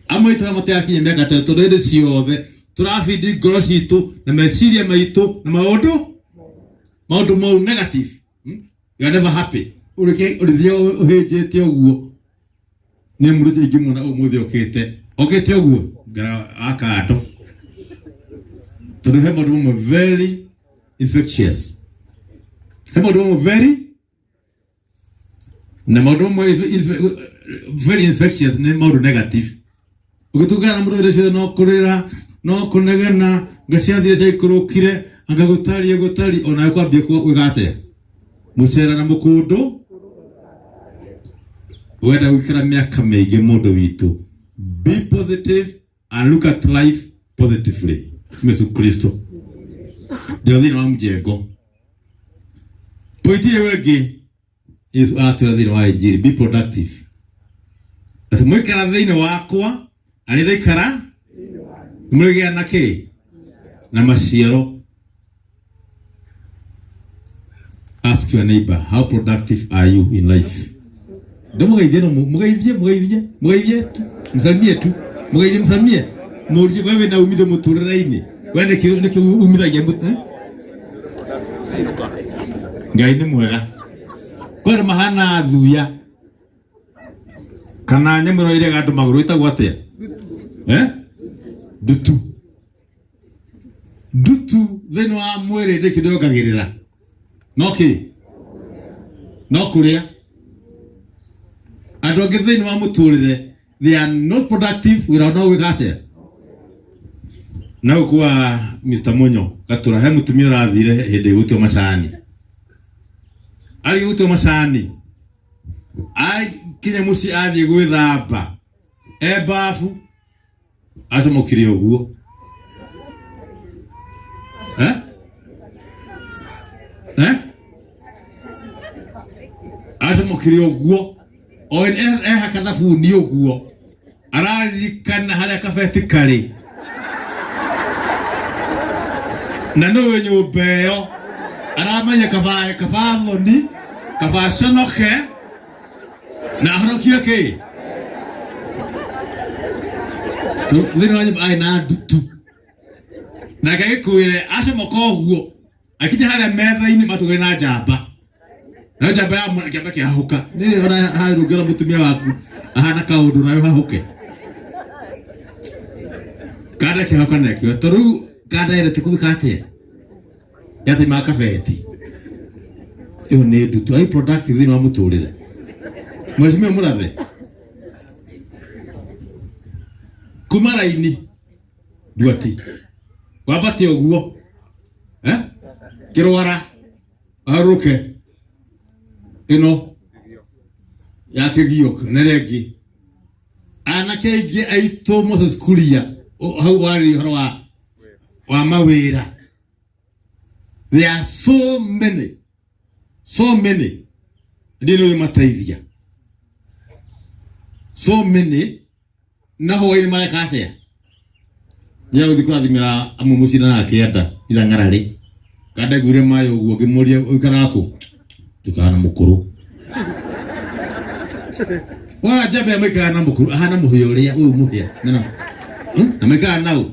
amwe aitũ matigakinya mĩaka ta ĩyo tondũ hĩndĩ ciothe tũrabindi ngoro citũ na meciria maitũ na maũndũ mau negative. You are never happy. Ũrĩke ũrĩthiĩ ũhĩnjĩte ũguo nĩ mũndũ ingĩmuona ũmũthĩ okĩte okĩte ũguo ngara akando tondũ he maũndũ mamwe very infectious, he maũndũ mamwe very. Na maũndũ mamwe very infectious nĩ maũndũ negative. Ũgĩtũngana na mũndũ wĩra no kũrĩra, no kũnegena, nga ciathire ciaikũrũkire, anga gũtariĩ gũtariĩ, onawe kwambia gwĩka atĩa? Mũcera na mũkũndũ. Wenda gũikara mĩaka mĩingĩ mũndũ witũ, be positive and look at life positively. Yesu Kristo. Ndio thĩinĩ wa mjengo. Pointi ĩyo ĩngĩ Yesu aratwĩra thĩinĩ wa Injiri, be productive. Atĩ mwaikara thĩinĩ wakwa na nĩ ndaikara mũrĩgĩa na kĩ na maciaro. Ask your neighbor, how productive are you in life? Ndio mũgeithie no mũgeithie mũgeithie mũgeithie tu msalimie tu mũgeithie msalimie mũrie wewe wĩna umithio mũtũrĩre-inĩ we nĩkĩ nĩkĩ umithagia mũtĩ Ngai nĩ mwega kwĩ andũ mahana thuya kana nyamũ ĩno ĩrĩaga andũ magũrũ ĩtagwo atĩa eh? Ndutu. Ndutu thĩinĩ wa mwĩrĩ ndĩ kĩndũ yongagĩrĩra no kĩ no kũrĩa. Andũ angĩ thĩinĩ wa mũtũrĩre they are not productive, wĩra no gwĩka atĩa na gũkua Mr. Munyo Gatura he mũtumia ũrathire hĩndĩ gũtua macani, arĩ gũtua macani akinya mũciĩ athiĩ gwĩthamba e bafu acomokire ũguo eh? Eh? Acomokire ũguo o ehaka thabuni ũguo araririkana harĩa kabeti karĩ na nĩwe nyũmba ĩyo aramenya kaba kaba thoni kaba conoke na ahonokie kĩ thĩinĩ wa nyũmba arĩ na ndutu nake agĩkwĩre acomoka ũguo akinya harĩa metha-inĩ matũgĩre na njamba nayo njamba ya mwana kĩamba kĩahũka nĩ ona harĩ rũngĩona mũtumia waku ahana kaũndũ nayo hahũke kanda kĩahũka nakĩo to rĩu kanda ĩrete kũgĩka atĩa yatema kabeti ĩyo nĩ ndutu ai productive thĩinĩ wa mũtũrĩre mheshimiwa mũrathe kuma raini nduati wambate ũguo eh? Kĩrwara arũke ĩno ya kĩgio na ĩrĩa ĩngĩ anake aingĩ aitũ Moses Kuria hau warĩria ũhoro wa wa mawĩra. There are so many, so many ndiĩ nĩ mateithia so many na hwaĩ-inĩ mareka atĩa njĩra gũthiĩ kũrathimĩra amwe mũciĩ na akĩenda ithang'ararĩ kandaiguire maĩ ũguo ngĩmũria ũikaraga kũ ndikara na mũkũrũ wona njamba ya maikara na mũkũrũ ahana mũhĩa ũrĩa ũyũ mũhĩa no na maikara nau.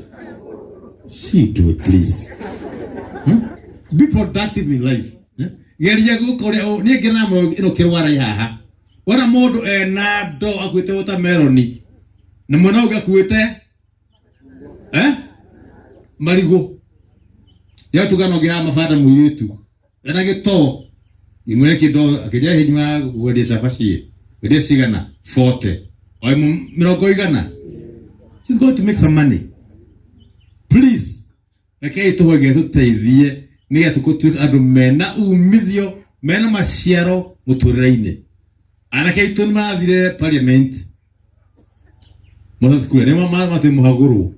See do it please. Be productive in life. Geria gwĩka ũrĩa niĩ ngenaga mũno ĩno kĩrwara haha wona mũndũ ena ndoo akuĩte watermelon na mwena ũngĩ akuĩte eh marigũ yatugana ũngĩ haha mabanda mũirĩtu ena gĩtoo imwe kĩndũ akĩnjĩra hinyuma ya kwendia cabaci wendia cigana 40 o ĩmwe mĩrongo igana. She's going to make some money. Please rekei tũhoe tũteithie nĩgetha tũtuĩke andũ mena umithio mena maciaro mũtũrĩre-inĩ. Anake aitũ nĩ marathire parliament Moses Kuria nĩ matĩ mũhagũrwo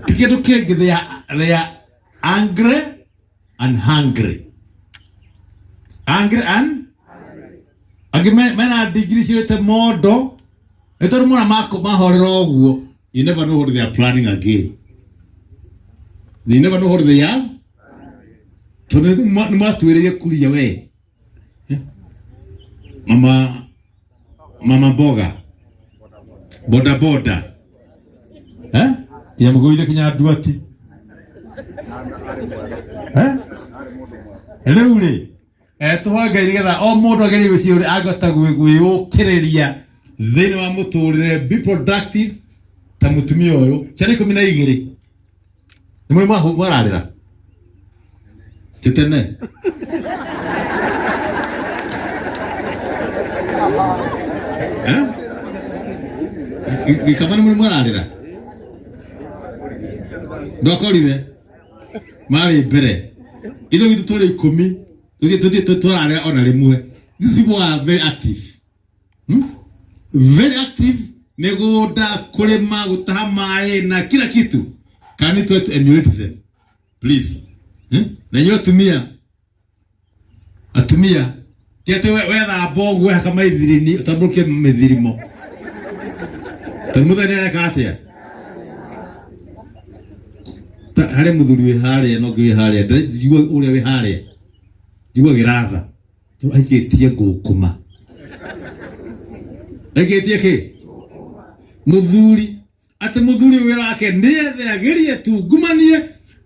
ti kĩndũ kĩngĩ they are angry and hungry, angry and angĩ mena degree ciĩte mondo nĩ tondũ mona mahorera ũguo. You never know what they are planning again. You never know what they are tondũ nĩ matuĩrĩire kuria we. Eh? Mama mama mboga boda boda eh kinya mũgũithe kinya nduati eh rĩu rĩ tũhoe Ngai nĩgetha o mũndũ agerie gwĩciria ũrĩa angĩhota gwĩyũkĩrĩria thĩinĩ wa mũtũrĩre, be productive ta mũtumia ũyũ ciana 12 nĩ mũrĩ mwararĩra ti tene. Eh? Gĩkamba nĩ mũrĩmũ ararĩra ndwakorire marĩ mbere ithe witũ tũrĩ 10 tũthiĩ twararĩra ona rĩmwe. These people are very active, Very active, mĩgũnda, kũrĩma, gũtaha maĩ na kila kitu. Can you try to emulate them, please? Na inyuĩ atumia, atumia ti atĩ wethamba ũguo wehaka maithirini ũtambũrũkie mĩthirimo tondũ mũthenya nĩ areka atĩa. Harĩ mũthuri wĩ harĩa na ũngĩ wĩ harĩa, njigua ũrĩa wĩ harĩa njigua gĩratha tondũ aikĩtie ngũkũma, aikĩtie kĩ mũthuri, atĩ mũthuri wĩra wake nĩethe agerie tungumanie,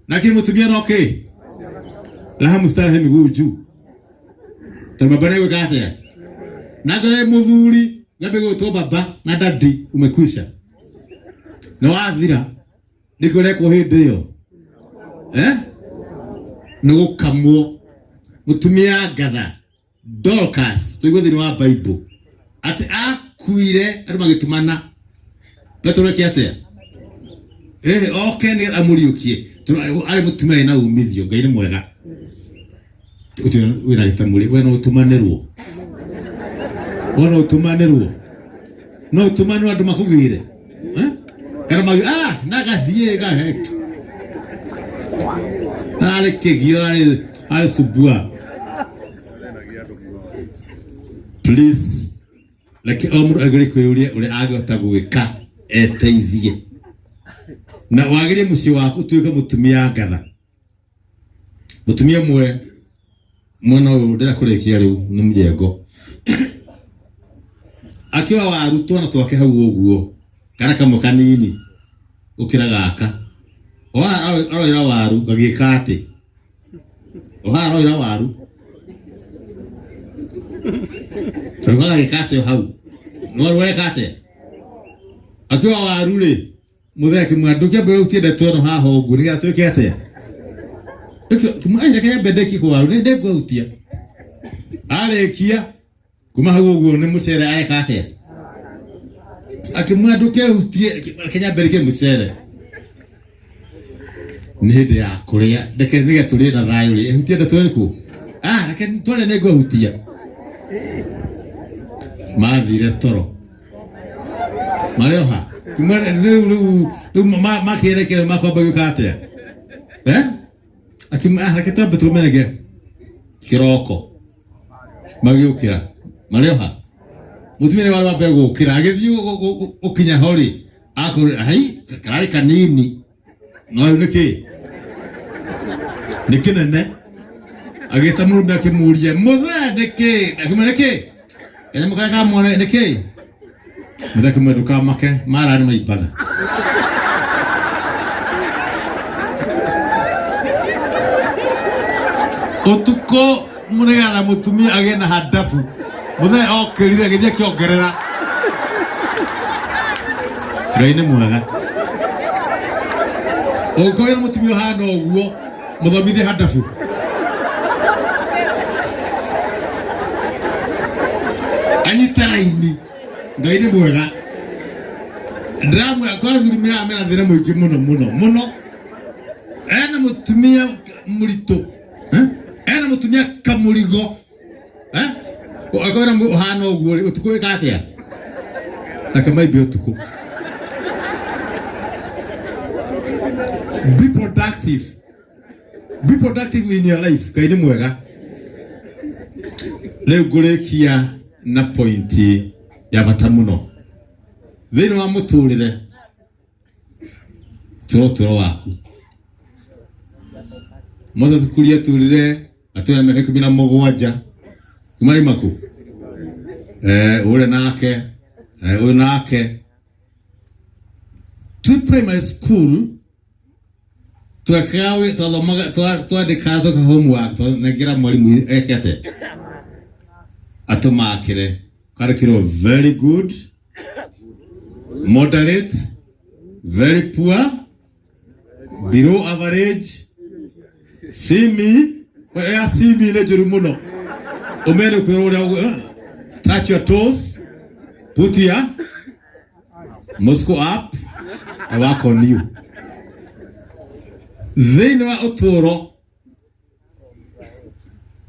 lakini mũtumia no kĩ raha mustarehe miguu juu tondũ baba nĩegwĩka atĩa na ngore mũthuri nyambe gwĩtwo baba na dadi umekwisha nĩ wathira. Nĩkĩo ũrekwo hĩndĩ ĩyo, eh? Nĩ gũkamwo mũtumia ngatha Dorcas tũigua thĩinĩ wa Bible atĩ akuire andũ magĩtumana Petero eke atĩa oke nĩ amũriũkie tondũ arĩ mũtumia wĩna umithio. Ngai nĩ mwega. Ũcio wĩna gĩtamũrĩ, we no ũtumanĩrwo, we no ũtumanĩrwo, no ũtumanĩrwo andũ makũgĩre, eh? Kana magi ah nagathiĩ gahe arĩ kĩgio arĩ arĩ subua. Please, reke o mũndũ agĩrĩire kwĩyũria ũrĩa angĩhota gwĩka eteithie na wagĩrie mũciĩ waku ũtuĩke mũtumia ngatha. Mũtumia ũmwe mwena ũyũ ndĩrenda kũrĩkia rĩu nĩ mũjengo akĩoya waru twana twake hau ũguo kana kamwe kanini gũkĩra gaka. Aroira waru gagĩka atĩ oha aroira waru rĩu gagĩka atĩ o hau nĩ waru areka atĩa akĩoya waru rĩ mũthee akĩmwĩra ndũkĩambe ũtie ndeto ĩno haha ũguo nĩgetha twĩke atĩa. Reke nyambe ndĩkie kwaru nĩ ndĩngũhutia arĩkia kuma hau ũguo nĩ mũcere areka atĩa akĩmwĩra ndũkehutie reke nyambe ndĩkie mũcere nĩ hĩndĩ ya kũrĩa reke nĩgetha tũrĩe na thayũ rĩ ehutie ndeto ĩrĩkũ ah reke twarĩa nĩ ngũhutia mathire toro marĩ oha kuma rĩu rĩu rĩu makĩerekera makwamba gwĩka atĩa, eh akĩmwĩra reke twambe tũmerege kĩroko magĩũkĩra marĩ oha mũtumia nĩ warĩ wa mbere gũkĩra agĩthiĩ gũkinya ho rĩ akorwo hai kararĩ kanini no rĩu nĩ kĩ nĩ kĩnene agĩta mũrũme akĩmũria mũthee nĩ kĩ akĩmwĩra nĩ kĩ kanyamũ karĩa ka mwana nĩ kĩ mũthee akĩmwĩra ndũkamake mara nĩ maimbaga. Ũtukũ nĩgetha mũtumia agĩe na handabu mũthee okĩrire agĩthiĩ akĩongerera. Ngai nĩ mwega. Ũngĩkorwo wĩna mũtumia ũhana ũguo mũthomithie handabu. Anyite raini. Ngai nĩ mwega. Ndĩramwĩra kwa athuri mena thĩna mũingĩ mũno mũno mũno. Ena mũtumia mũritũ, eh? Ena mũtumia kamũrigo, eh? Akorwo ũhana ũguo rĩ ũtukũ wĩka atĩa reke maimbe ũtukũ. Be productive, be productive in your life. Ngai nĩ mwega. Rĩu ngũrĩkia na pointi ya bata mũno thĩinĩ wa mũtũrĩre. Tũra ũtũro waku. Moses Kuria turire atũra mĩaka 17 kuma imaku ũrĩa nake ũyũ nake twi primary school twekaga twathomaga twandĩkaga tweka homework twanengera mwarimu eke atĩa atũmakĩre kandĩkĩrwo very good, moderate, very poor, below average, simi ya simi nĩ njũru mũno ũmene kwĩrwo ũrĩa. Touch your toes, put your muscle up and work on you. Thĩinĩ wa ũtũũro,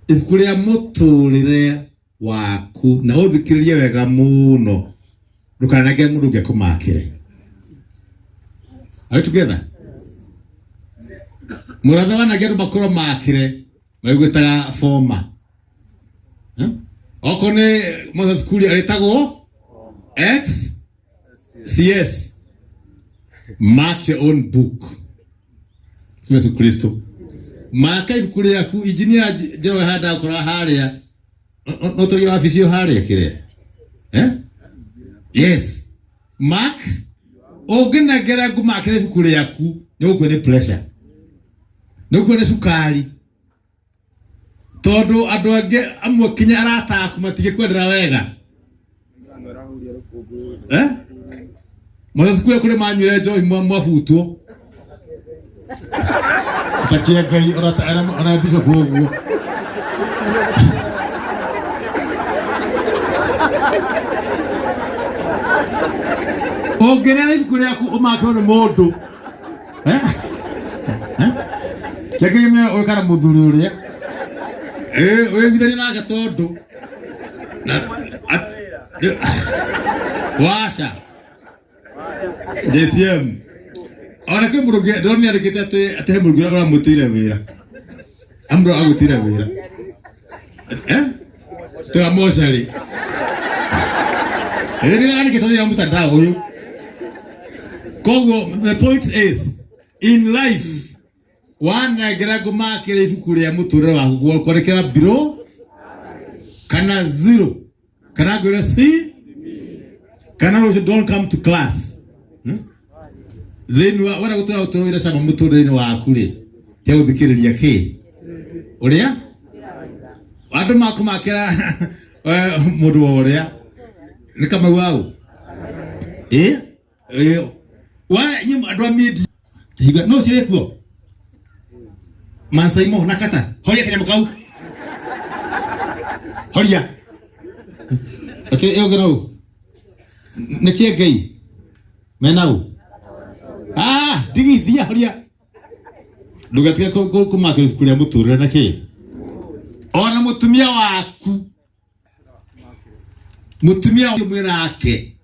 ibuku rĩa mũtũũrĩre waku, na ũthikĩrĩrie wega mũno, ndũkananengere mũndũ ũngĩ akũmakĩre. Are we together? Mũrathe wanangia andũ makorwo makĩre marĩgwĩtaga former. Eh? Okorwo nĩ Moses Kuria arĩtagwo X CS. Mark your own book. Yesu Kristo. Maka ibuku rĩaku injinia Njoroge handa gũkora harĩa no tũrĩ wabici ĩyo harĩa kĩrĩa. Eh? Yes. Mark ũngĩnengera ngũmakĩra ibuku rĩaku nĩ ũgũkua nĩ pressure. Nĩ ũgũkua nĩ cukari. Tondũ andũ angĩ amwe kinya arata aku matingĩkwendera wega. Eh? Moses kũrĩa kũrĩa manyuire njohi mwabutwo. Takia Ngai ona bishop ũguo. Ũngĩrĩa ibuku rĩaku ũmakĩrwo nĩ mũndũ. Eh? Eh? Kĩngĩ ũyũ kana mũthuri ũrĩa. Eh, wĩiguithanie nake tondũ na waca JCM ona kwĩ mũndũ ũngĩ ndĩronire andĩkĩte atĩ atĩ he mũndũ ũngĩ ũramwĩtĩire wĩra amũndũ agwĩtĩire wĩra eh twa mocarĩ rĩrĩa andĩkĩte thĩinĩ wa mtandao ũyũ. Koguo the point is, in life, wanengera ngũmakĩra ibuku rĩa mũtũrĩre waku kwandĩkĩra biro kana zero kana ngwĩre c kana rũciũ don't come to class. Thĩinĩ wa wenda gũtũra ũtũũro wĩna cama mũtũrĩre-inĩ waku rĩ, tiga gũthikĩrĩria kĩ ũrĩa andũ makũmakĩra mũndũ wa ũrĩa nĩ kamau wau ĩ ĩ wa inyuĩ andũ a media hinga no cio kuo mansaimo na kata horia kanyamũ kau horia atĩ ĩyo ngĩrau nĩ kĩe ngai menau ah ndigithia horia ndũgatige kũmakĩra ibuku rĩa mũtũrĩre na kĩ ona mũtumia waku mũtumia mwĩ nake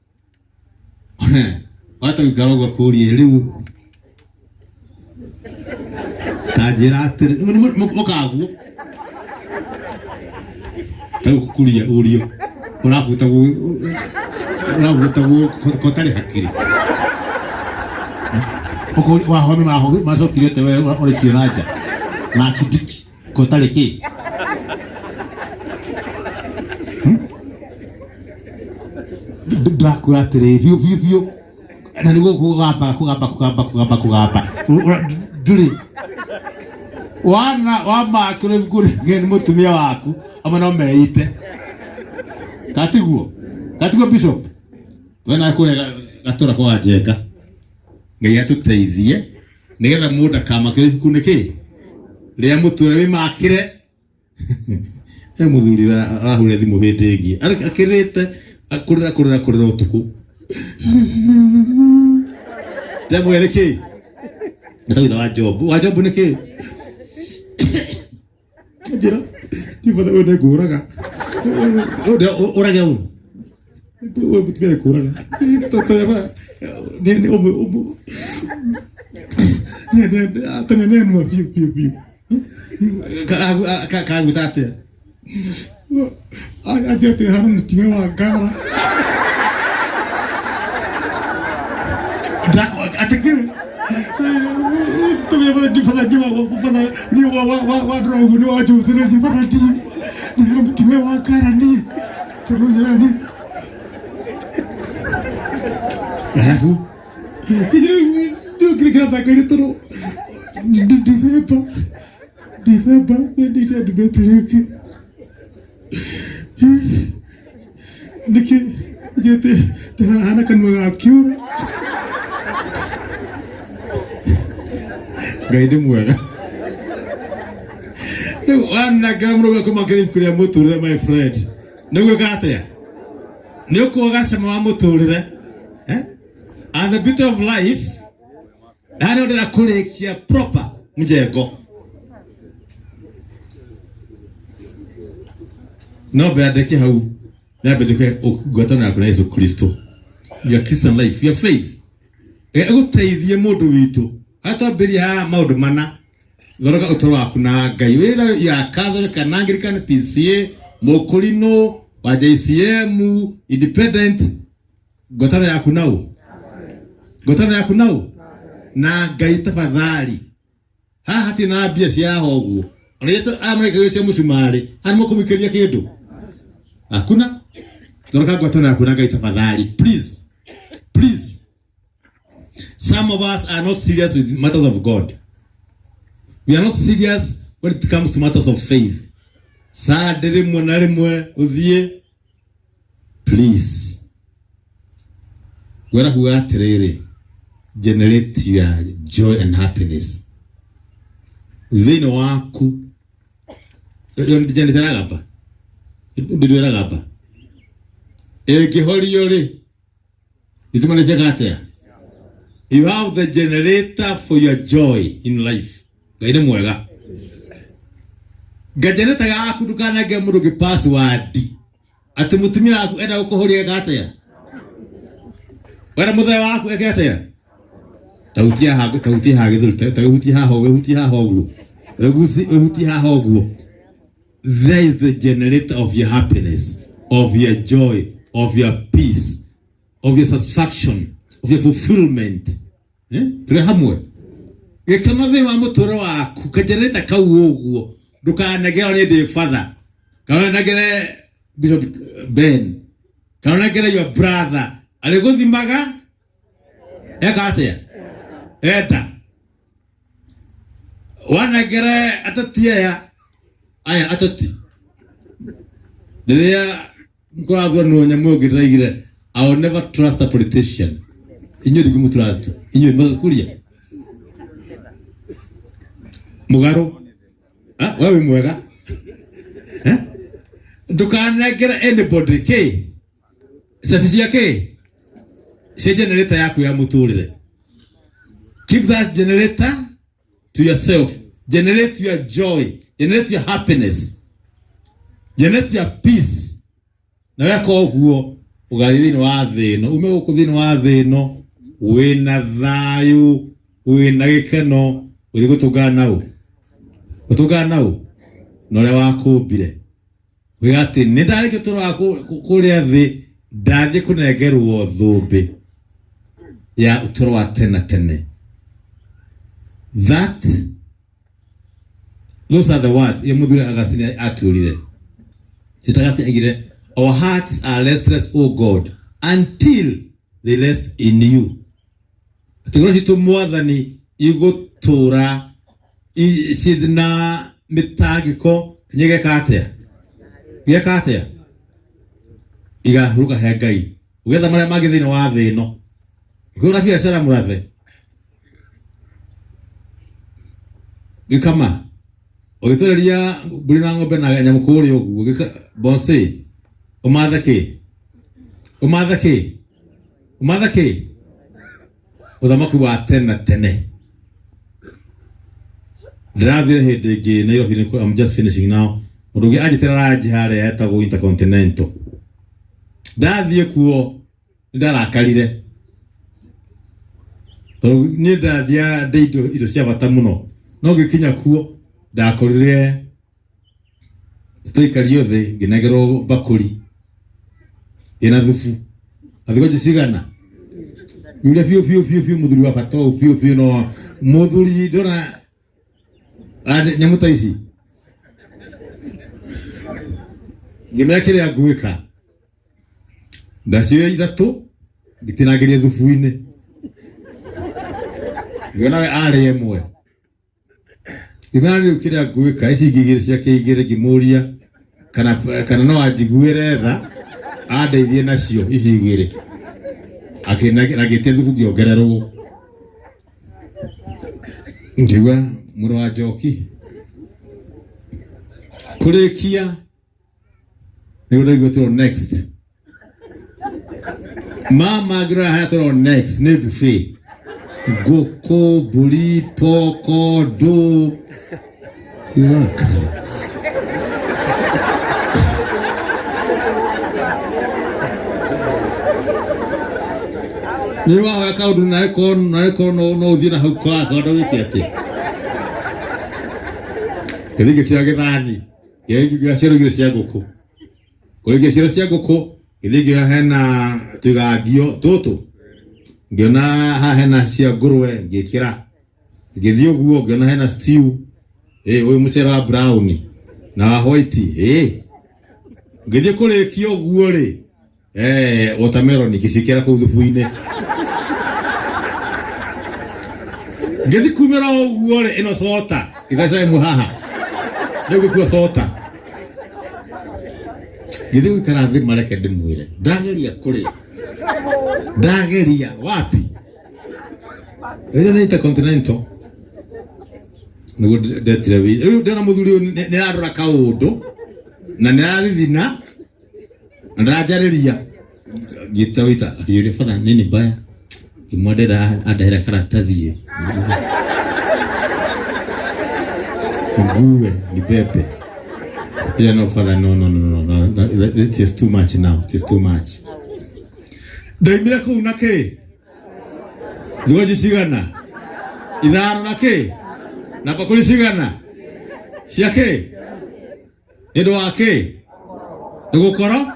wata gũikara ũguo kũrie rĩu ta njĩra atĩrĩ mũkaguo ta kuria ũrio ũrabuta ũrabuta kotarĩ hakiri wahome macokire te we ũrĩkio na nja na kidiki kotarĩ kĩ. Ndakwĩra atĩrĩ biũ biũ biũ na nĩguo kũgamba kũgamba kũgamba kũgamba kũgamba ndũrĩ wana wamakĩrwo ibuku rĩngĩ nĩ mũtumia waku amwe no meite katiguo katiguo bishop twena kũrĩa gatũra kwa Njenga. Ngai atũteithie nĩgetha mũndũ akamakĩrwo ibuku nĩ kĩ rĩa mũtũrĩre wĩmakĩre. He mũthuri arahũrire thimũ hĩndĩ ĩngĩ akĩrĩte kũrĩra kũrĩra kũrĩra ũtukũ ndamwĩra nĩ kĩ ndagwitha wa job wa job nĩ kĩ njĩra ndibatha ũyũ nĩ ngũraga ũrage ũũ ũyũ mũtumia nĩ kũraga tene nĩ enua biũ biũ biũ kagwĩta atĩa anjĩra atĩ hana mũtumia wa ngara atĩ kĩ mũtumia wa ngara niĩ tondũ nyona arabu ndũngĩrĩkĩra toro Dithemba Dithemba nĩndĩte ndumĩte rĩngĩ nĩkĩ njĩte hana kanua ga kiura Ngai nĩ mwega rĩu wanangera mũrũga kũmakĩra ibuku rĩa mũtũrĩre my friend nĩ gwĩka atĩa Nĩ ũkuaga cama wa mũtũrĩre. Eh? And the beauty of life, na nĩ ndĩra kũrĩkia proper mjengo. No mbere ndĩkie hau, nyambe njuke ngwatanĩro yaku na Yesu Kristo. Your Christian life, your faith. Ĩgũteithie mũndũ witũ. Harĩa twambĩrĩria haha maũndũ mana thondeka ũtũũro waku na Ngai wĩra ya Catholic kana Anglican, PCA, mũkũrinũ wa JCM, independent, ngwatanĩro yaku nau, ngwatanĩro yaku nau na Ngai tafadhali. Haha hatirĩ na mbia cia haha ũguo, ona ithuĩ aya marekagĩrwo cia mũcumarĩ haha nĩmũkũmũikĩria kĩndũ hakuna. Thondeka ngwatanĩro yaku na Ngai tafadhali, please, please. Some of us are not serious with matters of God. We are not serious when it comes to matters of faith. Sunday rĩmwe na rĩmwe ũthiĩ, please. Ngwenda kuga atĩrĩrĩ, generate your joy and happiness thĩinĩ waku. Generator ĩragamba, ndĩrĩ ĩragamba, ĩngĩhorio rĩ, thitima nĩ ciaka atĩa? You have the generator for your joy in life. Ngai nĩ mwega. Ngagenerator gaku ndũkanange mũndũ ũngĩ password atĩ mũtumia waku enda gũkũhũria eka atĩa, wenda mũthee waku eke atĩa, tahutia haha, tahutia haha gĩthũri, tahutia haha ũguo, hutia haha ũguo, hutia haha ũguo. There is the generator of your happiness, of your joy, of your peace, of your satisfaction, of your fulfillment. Eh? Tũrĩ hamwe. Gĩkeno thĩinĩ wa mũtũũrĩre waku, kagenerator kau ũguo, ndũkanegere nĩ ndĩ father, kana ũnengere Bishop Ben, kana ũnengere your brother, arĩgũthimaga eka atĩa? Enda. Wanengere ateti aya, aya ateti. Rĩrĩa kũrathuranwo nyamũ ĩyo ndĩraigire, I will never trust a politician. Inyuĩ ndingĩmũtrust. Inyuĩ Moses Kuria. Mũgarũ. Ah, we wĩ mwega. Eh? Ndũkanengere anybody kĩ? Cabi cia kĩ? Cia generator yaku ya mũtũrĩre. Keep that generator to yourself. Generate your joy. Generate your happiness. Generate your peace. Na weka ũguo ũgathiĩ thĩinĩ wa thĩ ĩno, ume gũkũ thĩinĩ wa thĩ ĩno wĩna thayũ, wĩna gĩkeno, ũthiĩ gũtũngana naũ, gũtũngana naũ na ũrĩa wakũmbire. Wĩga atĩ nĩ ndarĩkia ũtũũro wa kũrĩa thĩ, ndathiĩ kũnengerwo thũmbĩ ya ũtũũro wa tene na tene. That those are the words iria mũthuri Augustine atwĩrire. St. Augustine aigire, our hearts are restless, O God, until they rest in you. Atĩ ngoro citũ Mwathani igũtũra ciĩ na mĩtangĩko nginya igeka atĩa? Igeka atĩa? Igahurũka he Ngai. Ũgĩetha marĩa mangĩ thĩinĩ wa thĩ ĩno. Ũkĩhũra biacara mũrathe. Gĩkama. Ũgĩtwereria mbũri na ng'ombe na nyamũ kũrĩa ũguo. Gĩka bosi. Ũmathe kĩ? Ũmathe kĩ? Ũmathe kĩ? Ũthamaki wa tene na tene. Ndĩrathire hĩndĩ ĩngĩ Nairobi, I'm just finishing now. Mũndũ ũngĩ anjĩtĩra ranji harĩa etagwo Intercontinental. Ndathiĩ kuo nĩndarakarire tondũ niĩ ndathiaga ndĩ indo cia bata mũno, no ngĩkinya kuo ndakorire twaikario thĩ, ngĩnengerwo mbakũri ĩna thubu na thigonji cigana yũria biũ biũ biũ biũ, mũthuri wa bata ũũ biũ biũ, no mũthuri ndona nyamũ ta ici ngĩmenya kĩrĩa ngwĩka, ndacioya ithatũ ngĩtinangĩria thubu-inĩ, ngĩona we arĩ ĩmwe, ngĩmenya rĩu kĩrĩa ngwĩka, ici ingĩ igĩrĩ ciake igĩrĩ ngĩmũria kana no anjiguĩre tha andeithie nacio ici igĩrĩ, agĩtia thubu ngĩongererwo, ngĩigua mũrũ wa njoki kũrĩkia nĩguo ndaigua tũrũ next. Mama ngĩrora harĩa tũrona next nĩ buffet. Ngũkũ, mbũri, poko, ndũ. Yuaka. Nĩ wahoya kaũndũ nawe korwo nawe korwo no no ũthiĩ na hau kwa kaũndũ wĩke atĩ. Gĩthiĩ ngĩkĩoya gĩthani. Gĩthiĩ ngĩoya ciero igĩrĩ cia ngũkũ. Kũrĩkia ciero cia ngũkũ gĩthiĩ ngĩoya hena tũigangio tũtũ. Ngĩona haha hena cia ngũrwe ngĩkĩra. Ngĩthiĩ ũguo ngĩona hena stew. Ĩ ũyũ mũcere wa brown na wa white. Ĩ ngĩthiĩ kũrĩkia ũguo rĩ watermelon ngĩciĩkĩra kũu thubu-inĩ. Ngĩthiĩ kumĩra ũguo rĩ ĩno cota ngĩtheca ĩmwe haha rĩu ngĩkua cota. Ngĩthiĩ gũikara thĩ mareke ndĩmwĩre ndageria kũrĩa ndageria wapi ĩyo nĩ Intercontinental nĩguo ndetire wĩ rĩu ndĩrona mũthuri ũyũ nĩ ararora kaũndũ na nĩ arathithina na ndaranjarĩria ngĩta wĩta akĩnjũria batha nini mbaya ngĩmwa ndenda andehera karatathi ngue nibebe. Yeah, no, father, no, no, no, no, no, no, it is too much now. It is too much. Ndaimire kũu na kĩ? Thigoji cigana? Ithano na kĩ? Na bakuli cigana? Cia kĩ? Nĩ ũndũ wa kĩ? Nĩ gũkorwo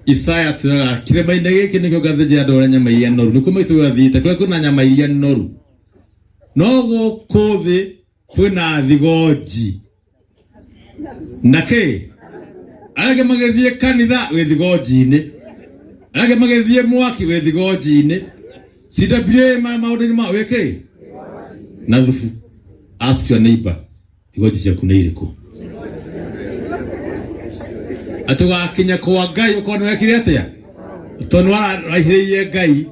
Isaya tũraga kĩrĩma-inĩ gĩkĩ nĩkĩo ngathĩnjĩra andũ arĩa nyama iria noru. Nĩkuo maitũ athiĩte kũrĩa kwĩna nyama iria noru. No gũkũ thĩ kwĩna thigonji. Na kĩ? Arĩa angĩ magĩthiĩ kanitha wĩ thigonji-inĩ. Arĩa angĩ magĩthiĩ mwaki wĩ thigonji-inĩ. CWA maũndũ-inĩ ma wĩ kĩ? Na thubu. Ask your neighbor, thigonji ciaku nĩ irĩkũ? Atĩ wakinya kwa Ngai ũkorwo nĩ wekire atĩa? Tondũ nĩ waraihĩrĩirie Ngai.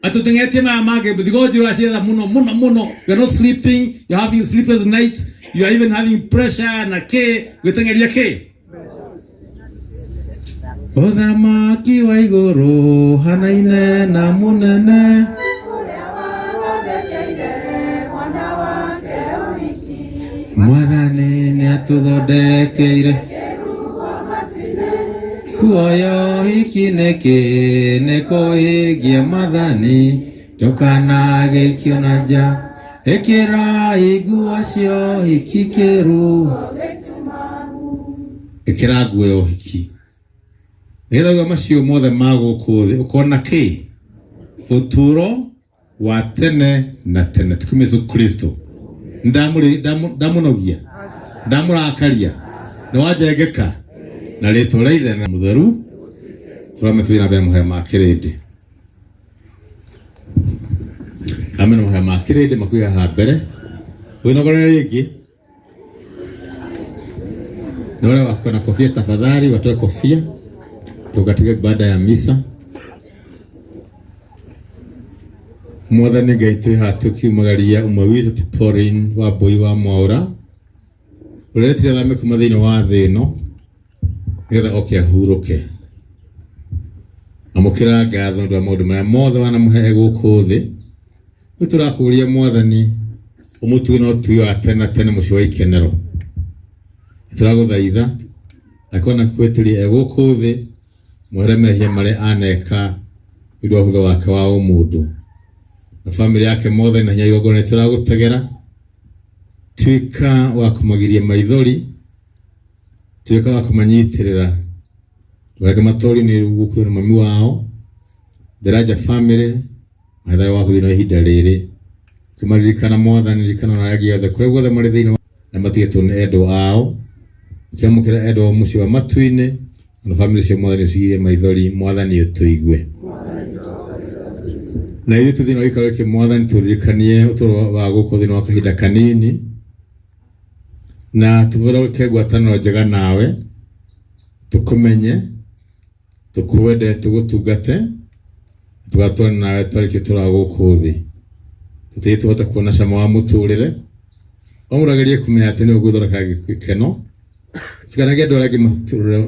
Atĩ ũteng'etie maya mangĩ thigonji ũracietha mũno mũno mũno. You are not sleeping, you are having sleepless nights, you are even having pressure na kĩ, gwĩteng'eria kĩ? Ũthamaki wa igũrũ hanaine na mũnene Mwathani nĩatũthondekeire kuoya ũhiki nĩkĩ nĩ kũhingia mathani ndũkanagĩikio na nja ĩkĩrai nguo cia ũhiki kĩru ĩkĩra nguo ya ũhiki nĩgetha thutha macio mothe ma gũkũ thĩ ũkona kĩ ũtũũro wa tene na tene tukume Yesu Kristo ndamũnogia ndamũrakaria nĩ wanjengeka na rĩtwa rĩa ithe na mũtheru tũrame tũthiĩ na mbere mahoya ma kĩrĩndĩ amene mahoya ma kĩrĩndĩ makuĩ haha mbere wĩnogorere rĩngĩ na wale wako na kofia tafadhali watoe kofia tukatike baada ya misa. Mwathani Ngai twĩ haha tũkiumagaria ũmwe witũ ti Pauline wa Mbũi wa Mwaũra ũretire thame kuma thĩinĩ wa thĩ ĩno nĩgetha oke ahurũke. Amũkĩra ngatho nĩ ũndũ wa maũndũ marĩa mothe wanamũhe gũkũ thĩ. Rĩu tũrakũria Mwathani ũmũtue na ũtui wa tene na tene mũciĩ wa ikenero. Tũragũthaitha angĩkorwo na kwĩtĩria e gũkũ thĩ mwehere mehia marĩa aneka nĩ ũndũ wa ũhũthũ wake wa ũmũndũ na bamĩrĩ yake mothe na hinya igongona tũragũtegera tuĩka wa kũmagiria maithori tuĩka wa kũmanyitĩrĩra ndũkareke matorio nĩ gũkuĩrwo nĩ mami wao Ndĩraja family mahe thayũ waku thĩinĩ wa ihinda rĩrĩ ũkĩmaririkana Mwathani ririkana na arĩa angĩ othe kũrĩa guothe marĩ thĩinĩ na matigĩtwo nĩ endwa ao ũkĩamũkĩra endwa ao mũciĩ wa matu-inĩ ona family cio Mwathani ũcigirie maithori Mwathani ũtũigue na ithuĩ tũ thĩinĩ wa gĩikaro gĩkĩ Mwathani tũririkanie ũtũũro wa gũkũ thĩinĩ wa kahinda kanini na tũthondeke ngwatanĩro njega nawe tũkũmenye tũkwende tũgũtungate tũgatwarana nawe twarĩkia tũra gũkũ thĩ tũtige tũhote kuona cama wa mũtũrĩre o mũndũ agerie kũmenya atĩ nĩwe ũgwĩthondeka gĩkeno. Tikanage andũ arĩa angĩ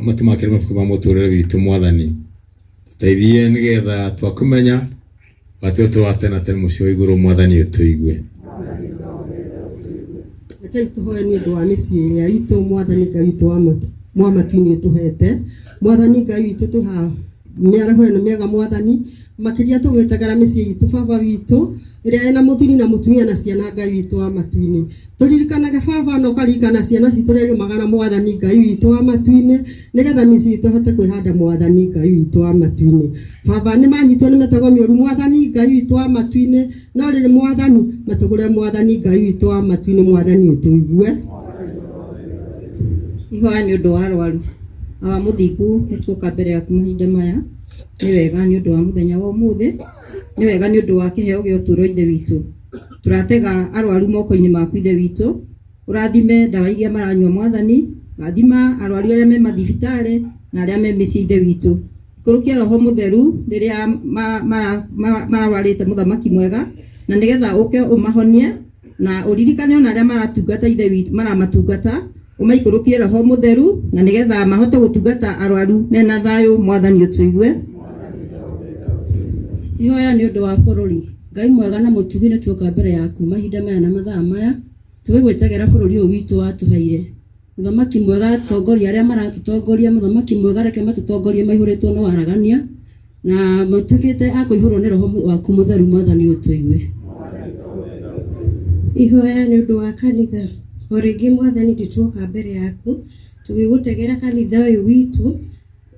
matũmakĩre mabuku ma mũtũrĩre witũ Mwathani. Tũteithie nĩgetha twakũmenya watue ũtũũro wa tene na tene mũciĩ wa igũrũ Mwathani ũtũigue. Rekei tũhoe nĩ ũndũ wa mĩciĩ ĩrĩa itũ Mwathani Ngai witũ wa matu-inĩ ũtũhete. Mwathani Ngai witũ tũha mĩaraho ĩno mĩega Mwathani, makĩria tũgĩtegera mĩciĩ itũ baba witũ ĩrĩa ĩna mũthuri na mũtumia na ciana Ngai witũ wa matu-inĩ. Tũririkanage baba na ũkaririkana ciana citũ ũrĩa irumaga na Mwathani Ngai witũ wa matu-inĩ, nĩgetha mĩciĩ itũ ĩhote kwĩhanda Mwathani Ngai witũ wa matu-inĩ. Baba nĩ manyitwo nĩ mĩtego mĩũru Mwathani Ngai witũ wa matu-inĩ, no rĩrĩ Mwathani matũgũre Mwathani Ngai witũ wa matu-inĩ, Mwathani ũtũigue. Ihoya nĩ ũndũ wa arwaru. Awa mũthingu, nĩ tuoka mbere yaku mahinda maya. Nĩ wega nĩ ũndũ wa mũthenya wa ũmũthĩ, nĩ wega nĩ ũndũ wa kĩheo gĩa ũtũũro Ithe witũ. Tũratega arwaru moko-inĩ maku Ithe witũ, ũrathime ndawa iria maranyua Mwathani, rathima arwaru arĩa me mathibitarĩ na arĩa me mĩciĩ Ithe witũ. Ikũrũkia Roho Mũtheru rĩrĩa mararwarĩte mũthamaki mwega, na nĩgetha ũke ũmahonie, na ũririkane ona arĩa maratungata Ithe witũ, maramatungata, ũmaikũrũkie Roho Mũtheru, na nĩgetha mahote gũtungata arwaru mena thayũ. Mwathani ũtũigue. Ihoya nĩ ũndũ wa bũrũri. Ngai mwega na mũtugi, nĩ tuoka mbere yaku mahinda maya na mathaa maya, tũgĩgwĩtegera bũrũri ũyũ witũ watũheire. Mũthamaki mwega, atongoria arĩa maratũtongoria, mũthamaki mwega, reke matũtongorie maihũrĩtwo nĩ waragania na matuĩkĩte a kũihũrwo nĩ Roho waku Mũtheru. Mwathani ũtũigue. Ihoya nĩ ũndũ wa kanitha. O rĩngĩ Mwathani, ndĩtuoka mbere yaku tũgĩgũtegera kanitha ũyũ witũ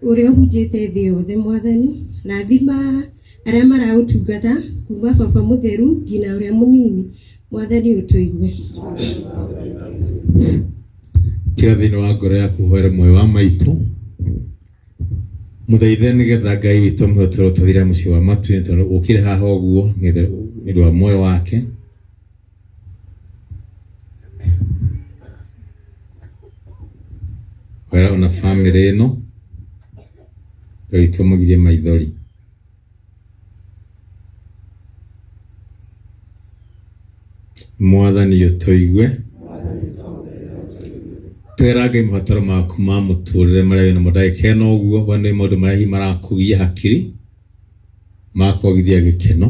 ũrĩa ũhunjĩte thĩ yothe. Mwathani, rathima arĩa maraũtungata kuma baba mũtheru nginya ũrĩa mũnini. Mwathani ũtũigue. Kĩra thĩinĩ wa ngoro yaku ũhoere muoyo wa maitũ, mũthaithe nĩgetha Ngai witũ amũhe ũtũũro ũtathira mũciĩ wa matu-inĩ, tondũ ũkire haha ũguo nĩgetha nĩ ũndũ wa muoyo wake. Hoera ona bamĩrĩ ĩno, Ngai witũ amũgirie maithori. Mwathani ũtũigue. Twĩra Ngai mabataro maku ma mũtũrĩre marĩa wĩnamo ndagĩka ĩno ũguo, we nĩ maũndũ marĩa hihi marakũgia hakiri, makwagithia gĩkeno,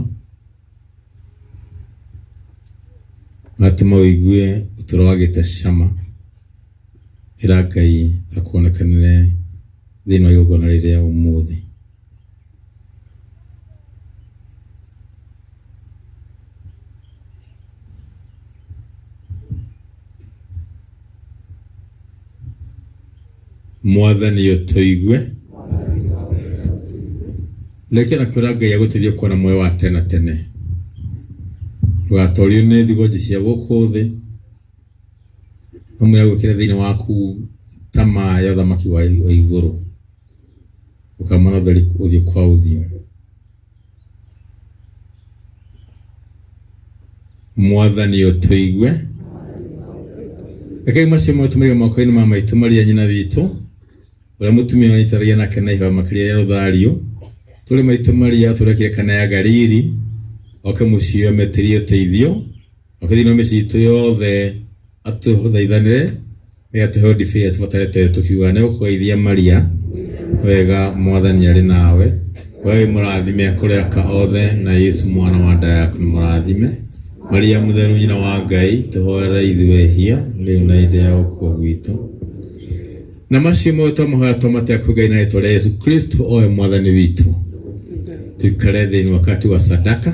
magatũma ũigue ũtũũro wagĩte cama. Ĩra Ngai akuonekanĩre thĩinĩ wa igongona rĩrĩ rĩa ũmũthĩ. Mwathani ũtũigue. Reke na kwĩra Ngai agũteithie kuona muoyo wa tene na tene. Ndũgatorio nĩ thigonji cia gũkũ thĩ, no mwĩre agwĩkĩre thĩinĩ waku tamaa ya ũthamaki wa igũrũ. Ũkamona ũtheri ũthiũ kwa ũthiũ. Mwathani ũtũigue. Rekei macio mothe tũmaige moko-inĩ ma maitũ Maria nyina witũ, ũrĩa mũtumia ũrĩa nake na ihoya makĩria rĩa rũthario. Tũrĩ maitũ Maria ũtũrekire kana ya Galili, oke mũciĩ ũyũ ametĩrie ũteithio, oke thĩinĩ wa mĩciĩ itũ yothe atũthaithanĩre nĩgetha tũheo ndibei ĩrĩa tũbatarĩte tũkiuga nĩ gũkũgeithia Maria wega Mwathani arĩ nawe, we wĩ mũrathime kũrĩ aka othe na Yesu mwana wa nda yaku nĩ mũrathime. Maria mũtheru nyina wa Ngai, tũhoere ithuĩ ehia rĩu na hĩndĩ ya gũkua gwitũ. Na macio mothe twamahoya twamatea kwĩ Ngai na rĩtwa rĩa Yesu Kristo owe Mwathani witũ. Tuikare thĩinĩ wakati wa sadaka.